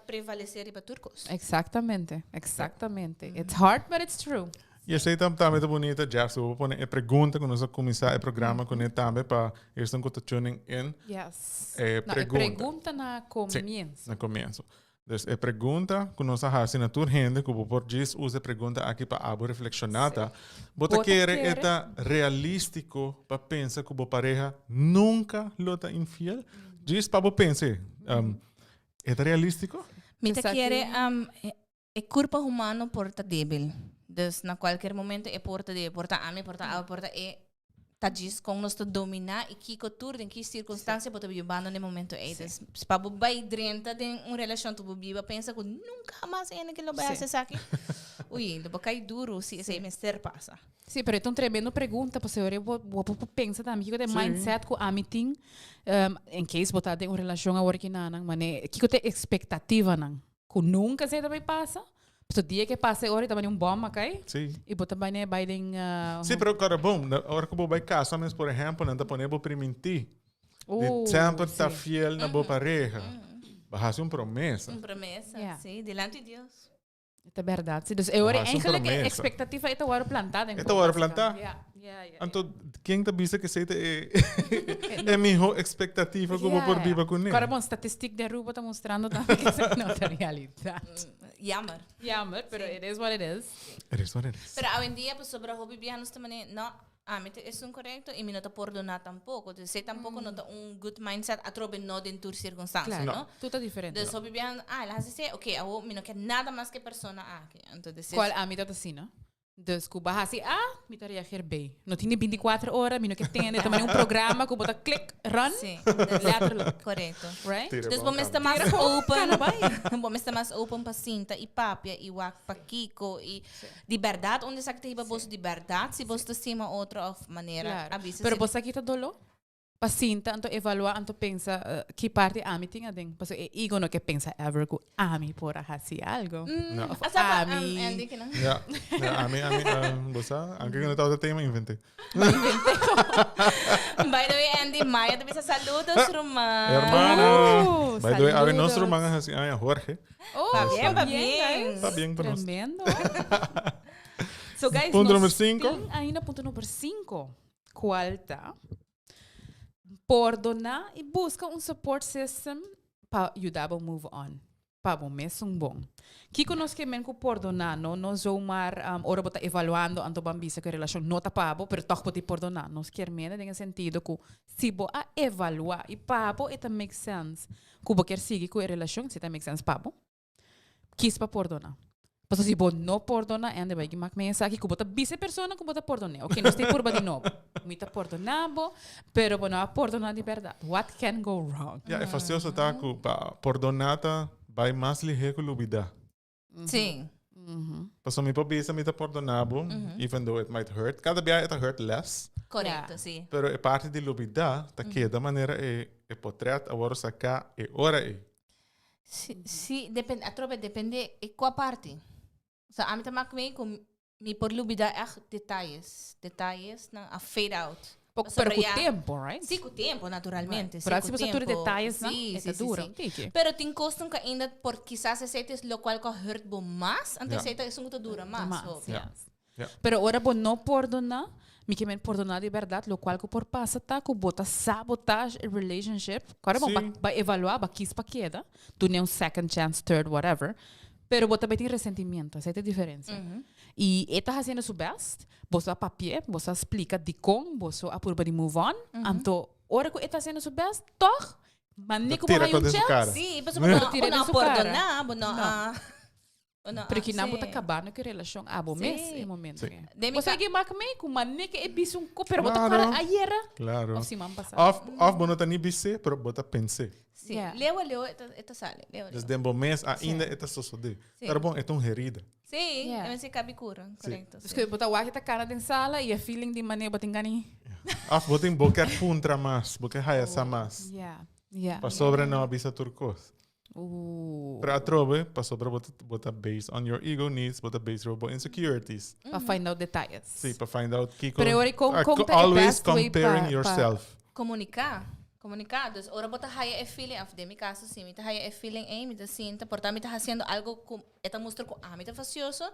prevalesé riba tur kos. Exactamente, exactamente. It's hard, but it's true. I esei ta tambe ta bunita, Jeff, si bo por pone e pregunta ku nos a kuminsá e programa kuné tambe pa esnan ku ta tuning in. Yes. E No, e pregunta. pregunta na comienso. Sí, na comienso. Dus e pregunta ku nos a hasi na tur hende ku bo por djis usa e pregunta aki pa abo reflekshoná ta, Bo ta Bo ta kere e kere? ta realístiko pa pensa ku bo pareha nunka lo ta infiel? Djis pa bo pensa, um, e ta realístiko? Mi ta Esaki- kere um, E kurpa humano por ta débil. Dus na kualker momento e por ta débil. Por ta ami, por ta abo, por ta e. Ta djis kon nos ta dominá i kiko tur den ki sirkunstansia bo ta bibando na e momento ei. Dus pa bo bai drenta den un relashon ku bo biba pensa ku nunka hamas hende ke lo bai hasi esaki. Ui, lo bo kai duru si esei mester pasa. Sí, pero e ta un tremendo pregunta, pasobra bo bo por pensa tambe kiko ta e mindset ku ami tin, in case bo ta den un relashon awor ki nanan, mane kiko ta e ekspektativanan ku nunka esei ta bai pasa, pasobra dia ke pasa e ora e ta bini un bòm a kai i bo ta bini bai den. Sí, pero kòrda bon, ora ku bo bai kasa mes, por ehèmpel, nan ta pone bo primintí di semper ta fiel na bo pareha. Bo hasi un promesa. Un promesa, sí, dilanti Dios. Ta berdad. Sí, dus e ora eigenlijk e expectativa e ta worde plantá den E ta worde plantá. Ja. Ja, ja. Anto, ken ta bisa ku esei ta e e miho expectativa ku bo por biba kuné? Kòrda bon, statistiek di Aruba ta mostrando tambe ku esei no ta realidat. Jammer. Jammer, pero it is what it is. It is what it is. Pero awendia pasobra hopi biaha nos ta manera, no, Ami ta esun korekto i mi no ta pordoná tampoko. Dus esei tampoko no ta un good mindset atrobe no den tur sirkunstansia, Claro. no? Tur ta diferente. Dus hopi biaha, ah, el a hasi esei, oké, awor mi no ke nada mas ku e persona aki. Anto des Kual ami ta asina. Dus ku bo a hasi A, mi ta reageer B. No tin ni bintikuater ora, mi no ke tende. Ta manera un programa ku bo ta klik, run, Sí. letterlijk. Korekto. Right? Tira Dus bon bo mester kama. mas open, Kana bai. bo mester mas open pa sinta i papia i wak pakiko i Di berdad unda esaki ta hiba boso di berdad si boso ta stima otro of manera Claro. a bisa Pero si bo sa kita doló? Pa sinta anto evalua anto pensa eh, ki parti ami tin aden. Pasobra e ego no ke pensa ever ku ami por a hasi algo. No. Of Asa pa, ami. Andy ki no. Ja, ja, ami, ami, bo sa, anke ku no tabata tema, inventé. By the way, Andy, Maya ta bisa saludos, ruman. Hermana. By the way, awe nos saludos. ruman a hasi aña, Jorge. Oh, Pa bien, pa bien, bien. guys. Pa bien pa nos. Tremendo. So guys, Punto nos number cinco. tin ainda punto number 5. Cual ta? Pordona y busca un support system pa yuda bo move on. Pa bo mes un bon. Kiko nos ke men ku pordoná? No no zomaar ora bo ta evaluando anto bo a bisa ku e relashon no ta pa bo, pero tòg bo tin pordoná. Nos kier mende den e sentido ku si bo a evaluá i pa bo e ta make sense ku bo kier sigui ku e relashon, si ta make sense pa bo, kis pa pordoná. Pasobra si bo no pordoná, ende bai mak me esaki ku bo ta bisa e persona ku bo ta pordoné. Oke, nos tin purba di nobo. Mi ta pordoná bo, pero bo no a pordoná di bèrdat. What can go wrong? Ya, e fastioso ta ku pa pordoná ta bai mas lihé ku lubidá. Sí. Pasobra mi por bisa mi ta pordoná bo, even though it might hurt. Kada bia e ta hurt less. Korekto, sí. Pero e parti di lubidá ta keda manera e e potrèt a wòrdu saká e ora ei. Sí, sí, depende, atrobe depende e kua parti. Osea, ami ta mak mei ku mi por lubida ègt detayes, detayes nan a fade out. Pero Pasobra ku ya- tempo, right? Sí, ku tempo, naturalmente. Right. Pero Sí, si ku bo sa tur e tempo. detayesnan, Sí, e sí, ta sí, dura sí. un tiki. Pero tin kosnan ku ainda por kisas esei ta es lokual ku a hurt bo mas, anto Ja. esei ta esun ku ta dura mas, Mas, hopi. Ja. yes. Ja. Pero ora bo no pordona, mi ke men pordona di berdad, locual cu por pasa ta cu bo ta sabotage e relationship. Ora bo Sí. ba, ba evalua, ba kies pa keda, dune un second chance, third, whatever. Pero bo ta bay tin resentimiento, esey ta e diferencia. Y e ta haciendo su best, boso a papia, boso a splica dicon, boso a purba di move on. Anto, ora cu e ta haciendo su best, toch, mane cu bo Tira haya un con den su chance. cara. Sí, pasobra bo no, Tira bo den no a su cara. pordona, bo no No. a... Bo no Pero a- ki nan bo ta sí. kabando ku e relashon abo mes Sí. e momento Sí. ke. Den mi Bo sa ka- ke mak me ku mane ke e bisa un ko, pero bo ta Claro. kòrda ayera Claro. of siman pasá. Of, of bo no ta ni bis'é, pero bo ta pens'é. Sí. Yeah. Leo a leo e ta, e ta sali. Leo a Dus leo. den bo mes ainda e ta sosodé. Sí. Pero bon, e ta un herida. Sí, Yeah. e mester kabi kura, korekto. Dus Sí. ku bo ta wak e ta kana den sala i e feeling di mane bo tin gani. Of bo tin bo kier puntra mas, bo kier haya sa mas. Yeah, yeah. Pasobra no a bisa tur kos. Ooh. Pero atrobe, pasobra bo ta, bo ta based on your ego needs, bo ta based riba bo insecurities. Pa find out detalles. Sí, pa find out kiko. Pero ora kon- Ah, kon co- ta e always best way pa- comparing pa- yourself. Comunica. Comunica. Dus ora bo ta haya e feeling, of den mi caso si, mi ta haya e feeling ey, mi ta sinta, por ta mi ta haciendo algo cu e ta mustra cu ami ta fastioso,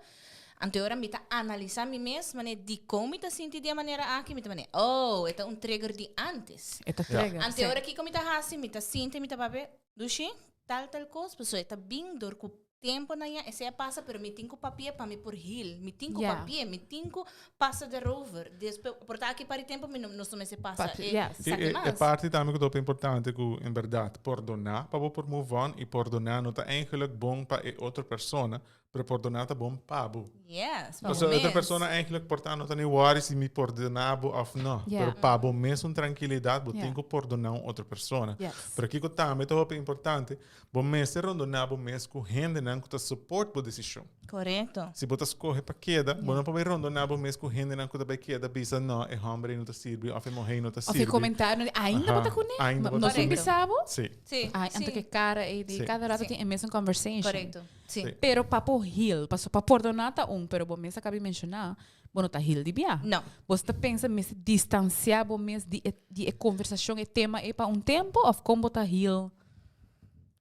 anto e ora mi ta analisa mi mes, mane dicon mi ta sinti di e manera aki, mi ta mane, oh, e ta un trigger di antes. E ta trigger, Anto e sí. ora kico mi ta haci, mi ta sinta y mi ta papia, Dushi, tal tal kos, pasobra e ta bin dor ku temponan ya esei a pasa, pero mi tin ku papia pa mi por heal, mi tin ku Ya. papia, mi tin ku pasa derover. Despues, por ta aki par di tempo mi no nos no mester pasa Papia, e yes. I saki e, e mas. parti tambe ku ta hopi importante ku en bèrdat pordoná pa bo por move on i pordoná no ta eigenlijk bon pa e otro persona. Pero pordoná ta bon pa bo. Yes, pa bo Pasobra otro mes. persona eigenlijk por ta no ta ni worry si mi pordoná bo of no. Ja. Pero pa bo mes un trankilidat bo Ja. tin ku pordoná un otro persona. Yes. Pero kiko tambe ta hopi importante, bo mester rondoná bo mes ku hendenan ku ta support bo desishon. Korekto. Si bo ta skohe pa keda, bo no por bai rondoná bo mes ku hendenan ku ta bai keda bisa no, e hòmber ei no ta sirbi òf e muhé ei no ta Of e sirbi. komentario, ainda bo ta Aha, kuné? ainda bo ta No tin kuné. bisa bo? Sí. Sí. Ai, anto sí. ke kara ei di Sí. kada rato Sí. tin e mesun conversation. Korekto. Sí. Sí. Pero pa por heal, paso pa pordoná ta un, pero bo mes a kabi menshoná, bo no ta heal di bia. No. Bo ta pensa mester distansiá bo mes di e di e konversashon, e tema ei pa un tempu òf kon bo ta heal?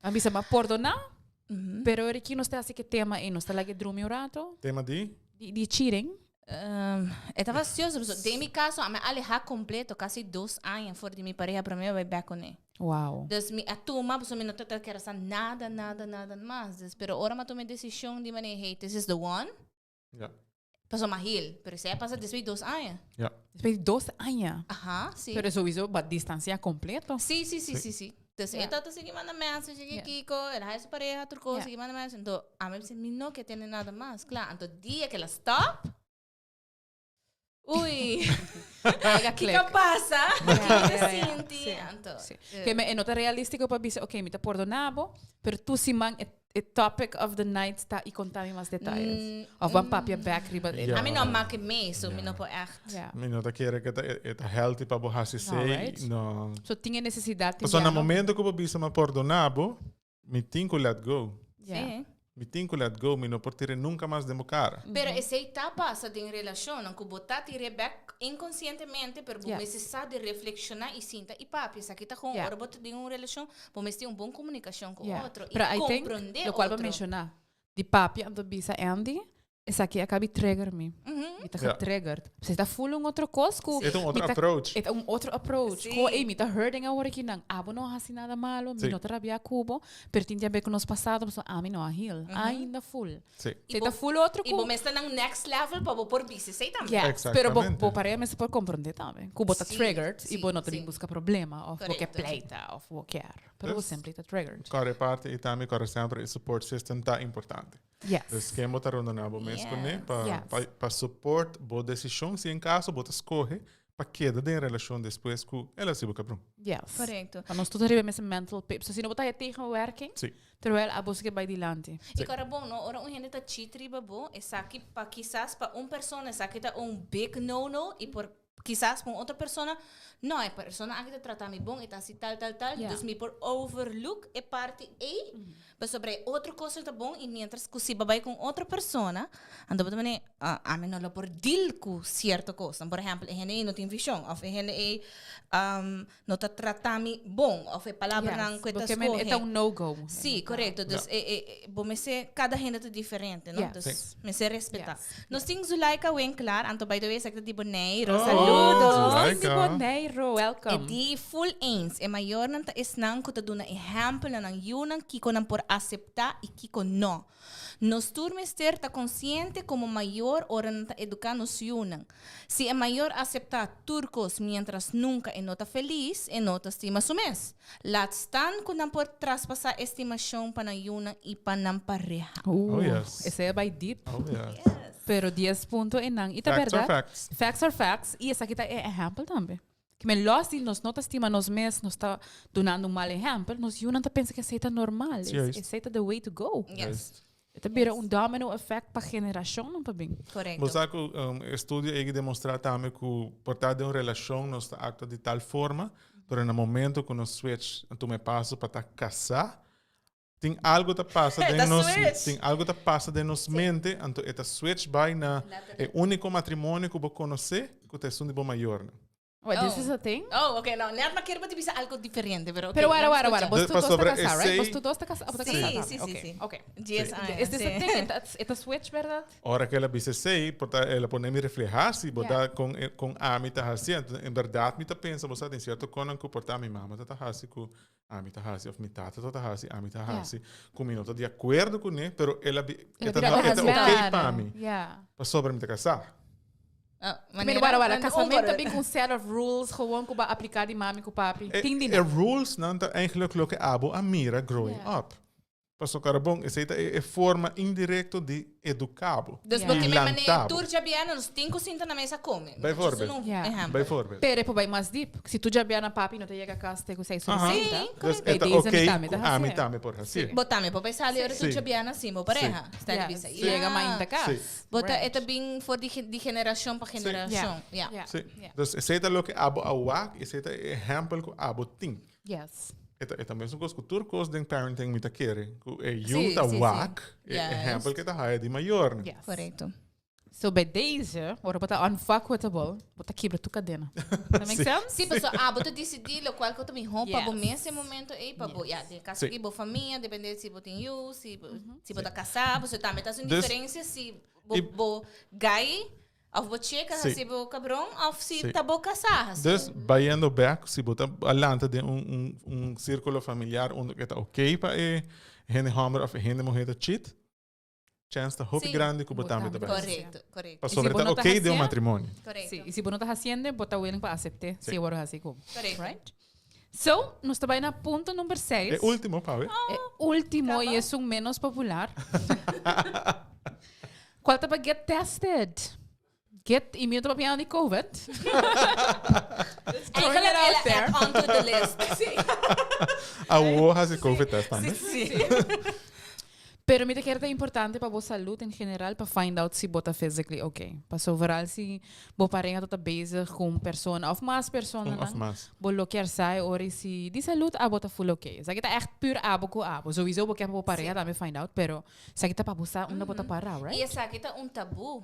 A bisa bo a pordoná, pero ora ki nos ta hasi ke tema ei, nos ta laga e drumi un rato? Tema di? Di di cheating. E ta fastioso, pasobra den mi kaso a mi a alehá kompleto kasi dos aña for di mi pareha promé bai bèk kuné. Wow. Dus mi a tuma, pasobra mi no ta kere sa nada, nada, nada mas. Dus, pero ora mi a tuma e desishon di manera, hey, this is the one. Ja. Pasobra mi a heal, pero esei a pasa despues di dos aña. Ja. Despues di dos aña? Aha, si. Pero sowieso bo a distansiá kompleto. Si, si, si, si, si. Dus e ta ta sigui manda message, sigui kiko, el a haya su pareha, tur kos, sigui manda message. Anto, ami a bisa, mi no ke tende nada mas. Kla, anto dia ke el a stop, ui, kiko a pasa? Kiko ta sinti? Anto, Ke me e no ta realístiko pa bisa, ok, mi ta pordona bo, pero tur siman e E topic of the night ta y conta mi mas detalles. Of ban papia back riba e. Ami no a make mee, so mi no por echt. Ja. Mi no ta kere ke ta e ta healthy pa bo hasi No, esei. right? No. So tin e necesidad tin Pasobra na ya, no? momento ku bo bisa mi a pordona bo, mi tin ku let go. Ja. Sí. Mi tin ku let go, mi no por tira nunka mas den bo kara. Pero esei ta pasa den relashonnan ku bo ta tira bek inkonsientemente, pero bo mester sa di reflekshoná i sinta i papia. Esaki ta kon ora bo ta den un relashon, bo mester tin un bon komunikashon ku otro i Pero I think, komprondé lokual bo otro. menshoná, di papia anto bisa Andy, esaki a kabi trigger mi. Mi ta getriggerd. Pasobra e ta ful un otro kos ku E ta un otro mi ta approach. E ta un otro approach. Sí. Ku ey mi ta hurting awor aki nan. Abo no a hasi nada malo, mi no ta rabia ku bo, pero tin di haber ku nos pasado, pasobra ami no a heal. Ainda ful. Sí. E ta ful otro I ku bo mester nan next level pa bo por bisa esei tambe. Yes, pero bo Exactamente. bo pareha mester por comprende tambe. Ku bo ta Sí, triggered i sí, bo no ta sí. bin buska problema of bo ke Correcto. pleita of bo kier. Pero bo Dus- simply ta triggered. Kore parti i tambe kore semper e support system ta importante. Yes. Dus ken bo ta rondona bo mes kuné pa Yes. pa pa support bo desishon si en kaso bo ta skohe pa keda den relashon despues ku el a hasi bo kabrun. Yes. Correcto. Pa nos tur ta riba e mes mental page. So si no bo ta haya tegenwerking, Sí. terwijl abo ke bai dilanti. I kora bon, no? Ora un hende ta cheat riba bo, esaki pa kisas pa un persona esaki ta un big no-no i por kisas pa un otro persona, no, e persona aki ta trata mi bon, e ta hasi tal, tal, tal, Ja. dus mi por overlook e parti ei, pasobra e otro kosnan ta bon i mientras ku si bo bai ku un otro persona, anto bo ta mane, ah, ami no lo por deal ku sierto kosnan. Por ehèmpel, e hende ei no tin vishon òf e hende ei no ta trata mi bon òf e palabranan Yes, ku e ta bo ke men e ta skohe. un no-go. Sí, korekto. Dus e, e, e, bo mester, kada hende ta diferente, no? Yes. Dus mester respetá. Yes. Nos tin Zulaika Winklaar, anto by the way esaki ta di Boneiru. Oh, Saludos! Zulaika. Di Boneiru, welcome. E di full eens. E mayornan ta esnan ku ta duna ehèmpel na nan yunan kiko nan por aseptá i kiko no. Nos tur mester ta konsiente komo mayor ora nan ta eduká nos yunan. Si e mayor aseptá tur kos miéntras nunka e no ta felis, e no ta stima su mes. Laat staan ku nan por traspasá e stimashon pa nan yunan i pa nan pareha. Oh, yes. Esei a bai deep. Oh, yes. Pero dies punto einan. I ta Facts are bèrdat. facts. Facts are facts. I esaki ta e ehèmpel tambe. Ke men lòs di nos no ta stima nos mes, nos ta dunando un mal ehèmpel, nos yunan ta pensa ku esei ta normal. Sí, juist. Esei ta the way to go. Yes. E ta bira un domino effect pa generashonnan pa bin. Korekto. Bo sa ku um, estudio ei demostrá tambe ku por ta den un relashon nos ta aktua di tal forma, pero na momento ku nos switch a tuma e paso pa ta kasá, tin algo ta pasa E den ta nos switch. tin algo ta pasa den nos mente, anto e ta switch bai na e úniko matrimonio ku bo konosé, ku ta esun di bo mayornan. Wait, this Oh. is a thing? Oh, ok, no, net ma kier bo te bisa algo diferente, pero ok. Pero wara, laat wara, wara. escucha. Bos De- tu dos ta pasobra casá, right? esei- Bos tu dos ta casá? Bo ta Sí, casá tambe? sí, sí, Ok, sí. ok. Dies aña, Is this a sí. thing? E ta, e ta switch, berdad? Ora ku el a bisa esei, por ta el a pone mi reflehá si bo ta kon e kon ami ta hasi. Anto en bèrdat mi ta pensa bo sa den sierto konan ku por ta mi mama ta ta hasi ku ami ta hasi òf mi tata ta ta hasi ami ta hasi ku mi no ta di akuerdo kuné, pero el a bi El e a ta bira no e ta oké oké pa mi Yeah. pasobra mi ta kasá. Ah, Mira, manera, wara, wara, un casamento voorbeeld. bin cu un set of rules gewoon cu ba aplica di mami cu papi. E, Tin di e nan. rules nan ta eigenlijk loke abo a mira growing Ja. up. Pasobra bon, esei ta e forma indirecto di educa bo. Dus bo ke mane tur djabièrnè nos tin ku sinta na mesa kome. Bijvoorbeeld. Bijvoorbeeld. Pero e por bai mas diep. Si tur djabièrnè papi no ta yega kas te ku seis ora sinta. Dus e ta oké ku ami tambe por hasié. Bo tambe por bai sali ora tur djabièrnè sin bo pareha. Sta di bisa. Si yega mainta kas. Bo ta e ta bin for di generashon pa generashon. Ya. Si. Dus esei ta loke abo a wak, esei ta e ehèmpel ku abo tin. Yes. E ta, e ta mesun kos ku tur kos den parenting mi ta kere. Ku e yu ta wak e ehèmpel ke ta haya di mayornan. Yes. Korekto. So bij deze, ora bo ta unfuckwithable, bo ta kibra tur kadena. That make sense? Sí, pasobra abo ta disidí lokual ku ta mihó pa bo mes e momento ei, pa bo, ya, den kaso aki bo famia, depende si bo tin yu, si bo, si bo ta kasá, pasobra tambe ta hasi un diferensia si bo, bo gai Of bo cheka Sí. hasi bo cabron of si Sí. ta bo casá hasi. Dus, bayendo back, si bo ta a lanta den un, un, un círculo familiar unda ke ta oké pa e hende homber of e hende muher ta cheat, chance ta hopi Sí. grandi ku bo Bo tambe ta tambe bai. ta Correcto, correcto. Pasobra Y si bo ta no ta oké den un hacié? matrimonio. Correcto. Sí, y si bo no ta haciendo, bo ta willing pa acepté Sí. si e worde haci cu. Correcto. Right? So, nos ta bai na punto number 6. E último, Pawe. E último y esun menos popular. Cual ta pa get tested? Get, y mi no ta papiando di COVID. Throwing it out there. Add on to the list. Awo hasi COVID test tambe. Sí. Pero mi ta kere ta importante pa bo salud en general pa find out si bo ta physically okay. Paso vooral si bo pareha ta bezig cu un persona of mas Un personanan, of mas. bo lo kier sa e ora si di salud abo ta full okay. Esaki ta echt puur abo cu abo. Sowieso bo kier pa bo pareha tambe find out, pero esaki ta pa bo sa unda bo ta para, right? Y esaki ta un tabu.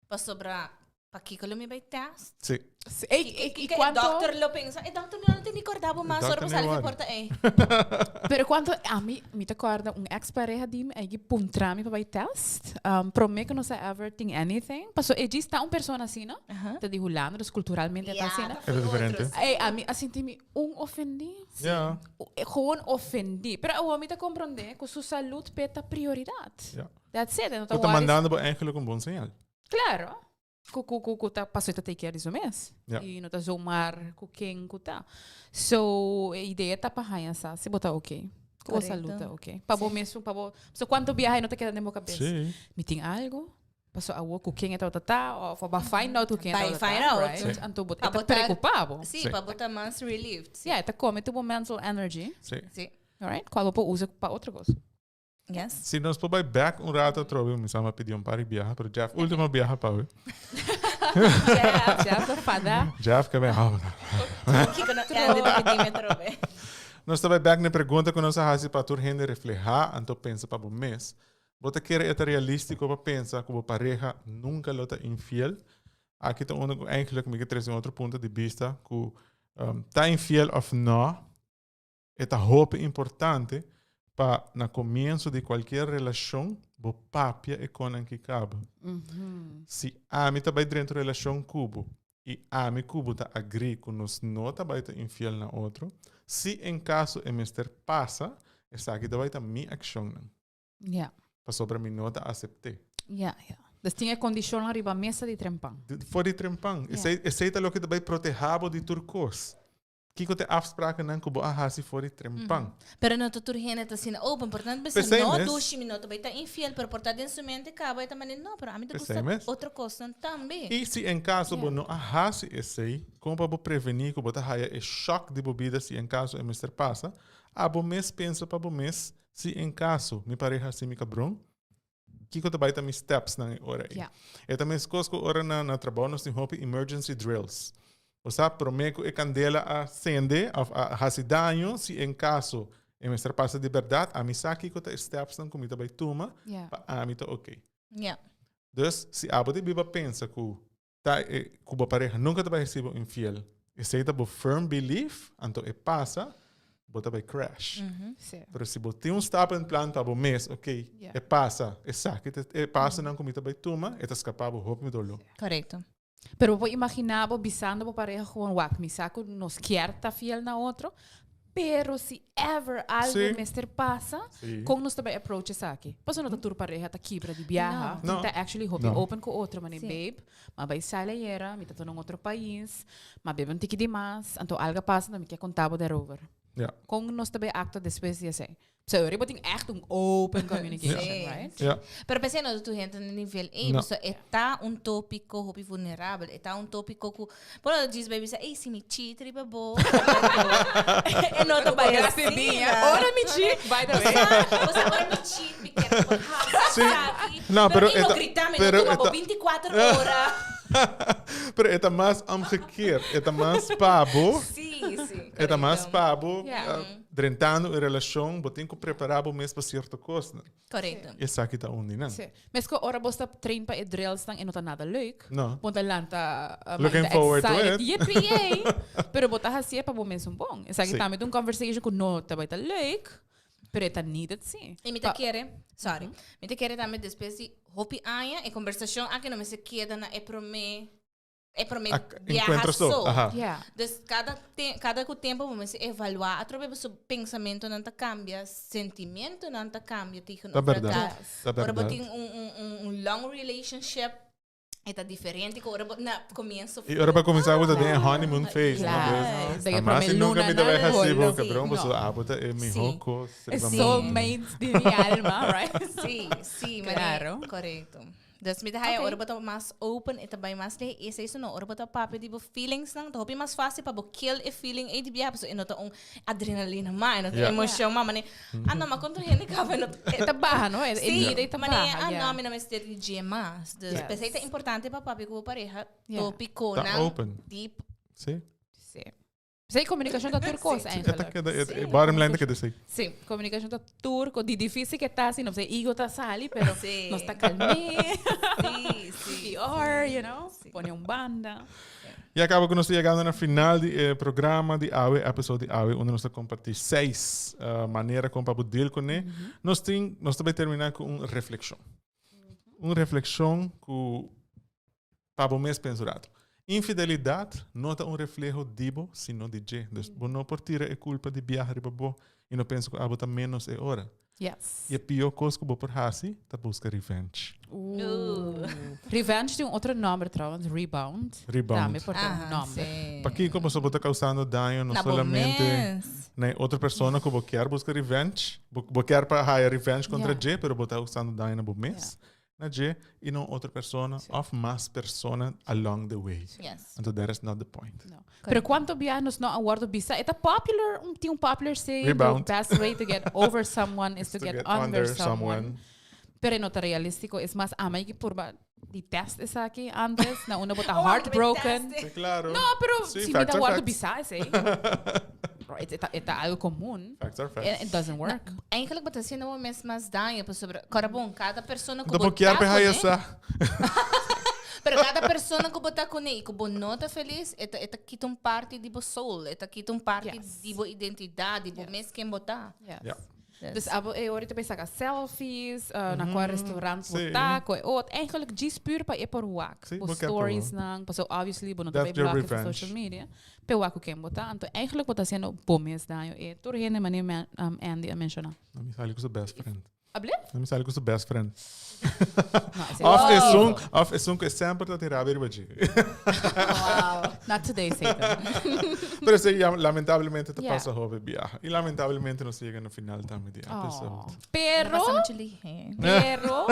Pasobra, pakiko lo mi bai test? Sí. Sí, ey, ey, Kiko y e cuanto dokter lo pensa? E dokter no tin ni korda bo mas ora Dokter bo ni sali worry. porta ey. Pero cuanto ami, mi ta corda un ex pareha di mi, ey puntra mi pa bai test. Prome cu nos a ever tin anything. Paso e djis ta un persona asina, ta di Hulanda, dus culturalmente e ta asina. E ta diferente. Ey, ami a sinti mi un ofendi. Ja. Gewoon ofendi. Pero awor mi ta comprende cu su salud p'e ta prioridad. Ja. That's it. En no ta Cu ta worry. mandando bo eigenlijk un bon señal. Claro. Cu, cu, cu, cu ta paso ta take care di su mes. Ja. Y no ta zomaar cu ken cu ta. So, e idea ta pa haña sa si bo ta ok. Cu bo Correcto. salud ta ok. Pa bo mes, pa bo, so cuanto biaha no ta keda den bo cabeza. Sí. Mi tin algo? Paso awo cu ken e tabata ta, of ba find out cu ken e Bai tabata ta, find out. right? Sí. Anto bo Pa e ta bo ta- preocupa bo. Sí, Sí. pa bo ta mas relieved. Sí. Ja, e ta come tu bo mental energy, Sí. Sí. alright? Cual bo por usa pa otro cos. Yes. Si nos por bai back un rato atrobe, mi sa mi a pidi un par di biaha, pero Jeff, ultimo biaha pa hoy. Jeff, Jeff ta fada. Jeff ke bai, oh, Kiko no, ja, dit ta pidi mi atrobe. Nos ta bai back na e pregunta ku nos a hasi pa tur hende reflehá anto pensa pa bo mes. Bo ta kere e ta realístiko pa pensa ku bo pareha nunka lo ta infiel? Aki ta unda ku eigenlijk mi ke trese un otro punto di bista ku ta infiel òf nò, E ta hopi importante pa na comienso di cualkier relacion bo papia e conan ki caba. Si ami ta bay drenta un relacion cu bo y ami cu bo ta agree cu nos no ta bay ta infiel na otro, si en caso e mester pasa, esaki ta bay ta mi accionnan. Pasobra mi no ta acepte. Ja, ja. Dus tin e condicionnan riba mesa di trempan. For di trempan. Esey ta loke ta bay proteha bo di tur cos. Kiko ta e afsprakennan ku bo a hasi for di trempan? Pero no ta tur hende ta asina open. Por tanto bisa P'esei no mes. dushi mi no ta bai ta infiel, pero por ta den su mente kaba e ta manda no, pero ami ta P'esei gusta mes. otro kosnan tambe. I si en kaso bo no a hasi esei, kon pa bo prevení ku bo ta haya e shòk di bo bida si en kaso e mester pasa? Abo mes pensa pa bo mes, si en kaso mi pareha hasi mi kabron, Kiko ta bai ta mi stepsnan e ora ei? E ta meskos ku ora na na trabou nos tin hopi emergency drills. Bo sa promé ku e kandela a sende òf a hasi daño, si en kaso e mester pasa di bèrdat, ami sa kiko ta e stepsnan ku mi ta bai tuma pa ami ta oké. Dus si abo ta biba pensa ku Ta e ku bo pareha nunka ta bai hasi bo infiel. Esei ta bo firm belief, anto e pasa, bo ta bai crash. Sí. Pero si bo tin un stappenplan pa bo mes, ok, e pasa, esaki ta e pasonan ku mi ta bai tuma, e ta skapa bo hopi doló. Korekto. Pero bo por imagina bo bisando bo pareha gewoon, wak, mi sa ku nos kier ta fiel na otro, Pero si ever algo Sí. mester pasa, Sí. con nos ta bay approach esaki? Pasobra no ta tur pareha ta kibra di biaha. No. Tin ta actually hopi No. open cu otro. Mane, Sí. babe, m'a bay sali ayera, mi ta ta na un otro pais, m'a bebe un tiki di mas, anto algo a pasa, anto mi kier conta bo daarover. Ja. Kon nos ta bay actua despues di esey? So, riba tin echt un open communication, Sí. right? Ja. Pero pensé no tu gente na nivel ei, No. so e ta un tópico hopi vulnerabel, e ta un tópico ku, bueno, djis baby sa, ei, si mi cheat riba bo, e no ta bai asina. Ora mi cheat, by the way. O sea, ora mi cheat, mi kier por hasi Sí. esaki. No, pero pero e no e ta- gritami, pero no tuma e bo ta- 24 ora. Pero e ta mas omgekeerd. E ta mas pa bo. Sí, sí. E ta mas correcto. pa bo. Ja. Drentando e relashon, bo tin ku prepará bo mes pa sierto kosnan. Correcto. Esaki ta un di nan. Sí. Mesko ora bo sta train pa e drills nan e no ta nada leuk. No. Bo ta lanta Looking mainta forward to excited. it. Yippee yay. Pero bo ta hasié pa bo mes un bon. Esaki Sí. tambe ta un conversation ku no ta bai ta leuk, pero e ta needed sí. Y mi ta Pa- kere, sorry, mi ta kere tambe despues di hopi aña e conversacion aki no mester keda na e prome e prome Ak- biaha encuentro so. so. Aha. Yeah. Dus cada te, cada cu tempo bo mester evalua atrobe bo su pensamentonan ta cambia, sentimientonan ta cambia tegen Ta over berdad. elkaar. Ta Ora bo berdad. tin un, un, un, un long relationship, e ta diferente cu ora bo na comienzo. Y ora pa cuminsa bo ta den e honeymoon phase, no? Claro. Dus, Den e jamás prome y nunca luna mi ta bai nan, haci bo, bolo. cabrón, No. pasobra abo ta e miho Sí. cos E riba mundo. soulmates di mi alma, right? Sí, sí, Claro. mane, correcto. Dus mi ta haya Ok. ora bo ta mas open e ta bai mas lei esei so no ora bo ta papia di bo feelings nan ta hopi mas fácil pa bo kill e feeling ei di biaha pasobra e no ta un adrenalina ma e no ta Ja. emocion ma mane ah no ma kontra hende kaba e no ta E ta baha, no? E Sí, need ei ta mane baha, ah ja. no mi no mester di dje mas. Dus Yes. p'esei ta importante pa papia ku bo pareha Ja. topikonan Ta open. deep. Sí. Sí. P'esei komunikashon ta tur kos, E ta eigenlijk. keda, e, e bottom line ta keda esei. Sí, komunikashon ta tur kos. Di difícil ke ta, si no p'esei ego ta sali, pero Sí. nos ta kalm'é. Sí, sí. PR, you know, pone un banda. Ya caba cu nos ta yegando na final di e programa di awe, episode di awe, unda nos ta comparti seis manera con pa bo deal cu ne. Nos tin, nos ta bay termina cu un reflexion. Un reflexion cu pa bo mes pensa un rato. Infidelidad no ta un refleho di bo, sino di dje. Dus bo no por tira e culpa di biaha riba bo y no pensa cu abo ta menos e ora. Yes. Y e pio cos cu bo por haci ta busca revenge. Ooh. Revenge tin un otro nomber trouwens, rebound. Rebound. Tambe por ta un Aha, nomber. sí. Pakico? Pasobra bo ta causando daño no Na bo solamente mes. na e otro persona cu bo kier busca revenge, bo, bo kier pa haya revenge contra Ja. dje, pero bo ta causando daño na bo mes. Na dje y na un otro persona of mas persona along the way. Yes. Anto that is not the point. No. Pero cuanto bia nos no a wordo bisa? E ta popular, un, tin un popular saying, Rebound. the best way to get over someone is to, get, under someone. Pero e no ta realistico. Es mas, ama y purba di test esaki antes, na unda bo ta Oh, heartbroken. Sí, claro. No, pero Sí, si mi facts ta are wordo facts. bisa esey. Right, e ta, e ta algo comun. Facts are facts. It, it doesn't work. No, eigenlijk bo ta haciendo bo mes mas daño pasobra kora bon cada persona ku Anto bo bo kier ta pe haya kuné sa. pero cada persona ku bo ta kuné i ku bo no ta feliz e ta e ta kita un parti di bo soul e ta kita un parti Yes. di bo identidad di bo mes ken bo ta. Yes. Ja. Dus abo e ora ta bay saca selfies, uh, na cua restaurant bo Sí. ta, cu e ot. Eigenlijk djis puur pa e por wak. Sí, Bo bo kier por stories wak. nan, paso obviously bo no ta That's bay your block e revenge. social media. Pe wak cu ken bo ta. Anto eigenlijk bo ta haciendo bo mes daño. E tur hende mane men, um, Andy a menciona. Na mi sali cu su best friend. Able? Na mi sali cu su best friend. No, esey Of no. esun, of esun cu e semper ta tira riba dje. Wow. Not today, Satan. Pero esey ya lamentablemente ta Yeah. pasa hopi biaha. Y lamentablemente nos yega na final tambe di episode. Oh. Pero, Pasa mucho lihe. pero,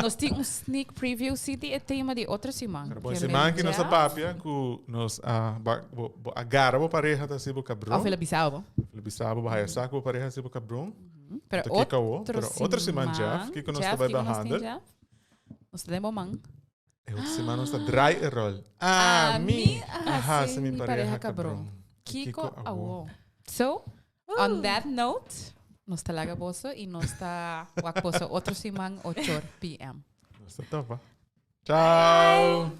nos tin un sneak preview si di e tema di otro siman. Pero bon Kier siman ki nos a Jeff? papia cu nos a ba, bo, bo agarra bo pareha ta hasi bo cabron. Of el a bisa bo. Of el a bisa bo, bo haya sa cu bo pareha hasi bo cabron. Pero Anto kiko awo? otro Pero otro siman, Jeff, kiko nos ta Jeff, bai kiko nos tin, behandel? Jeff? Nos ta den bo man. E otro siman nos ta draai e rol. Ami a hasi mi pareha cabron. Kiko awo? So, on that note, nos ta laga boso y nos ta wak boso otro siman ochor PM. Nos ta topa. Chao.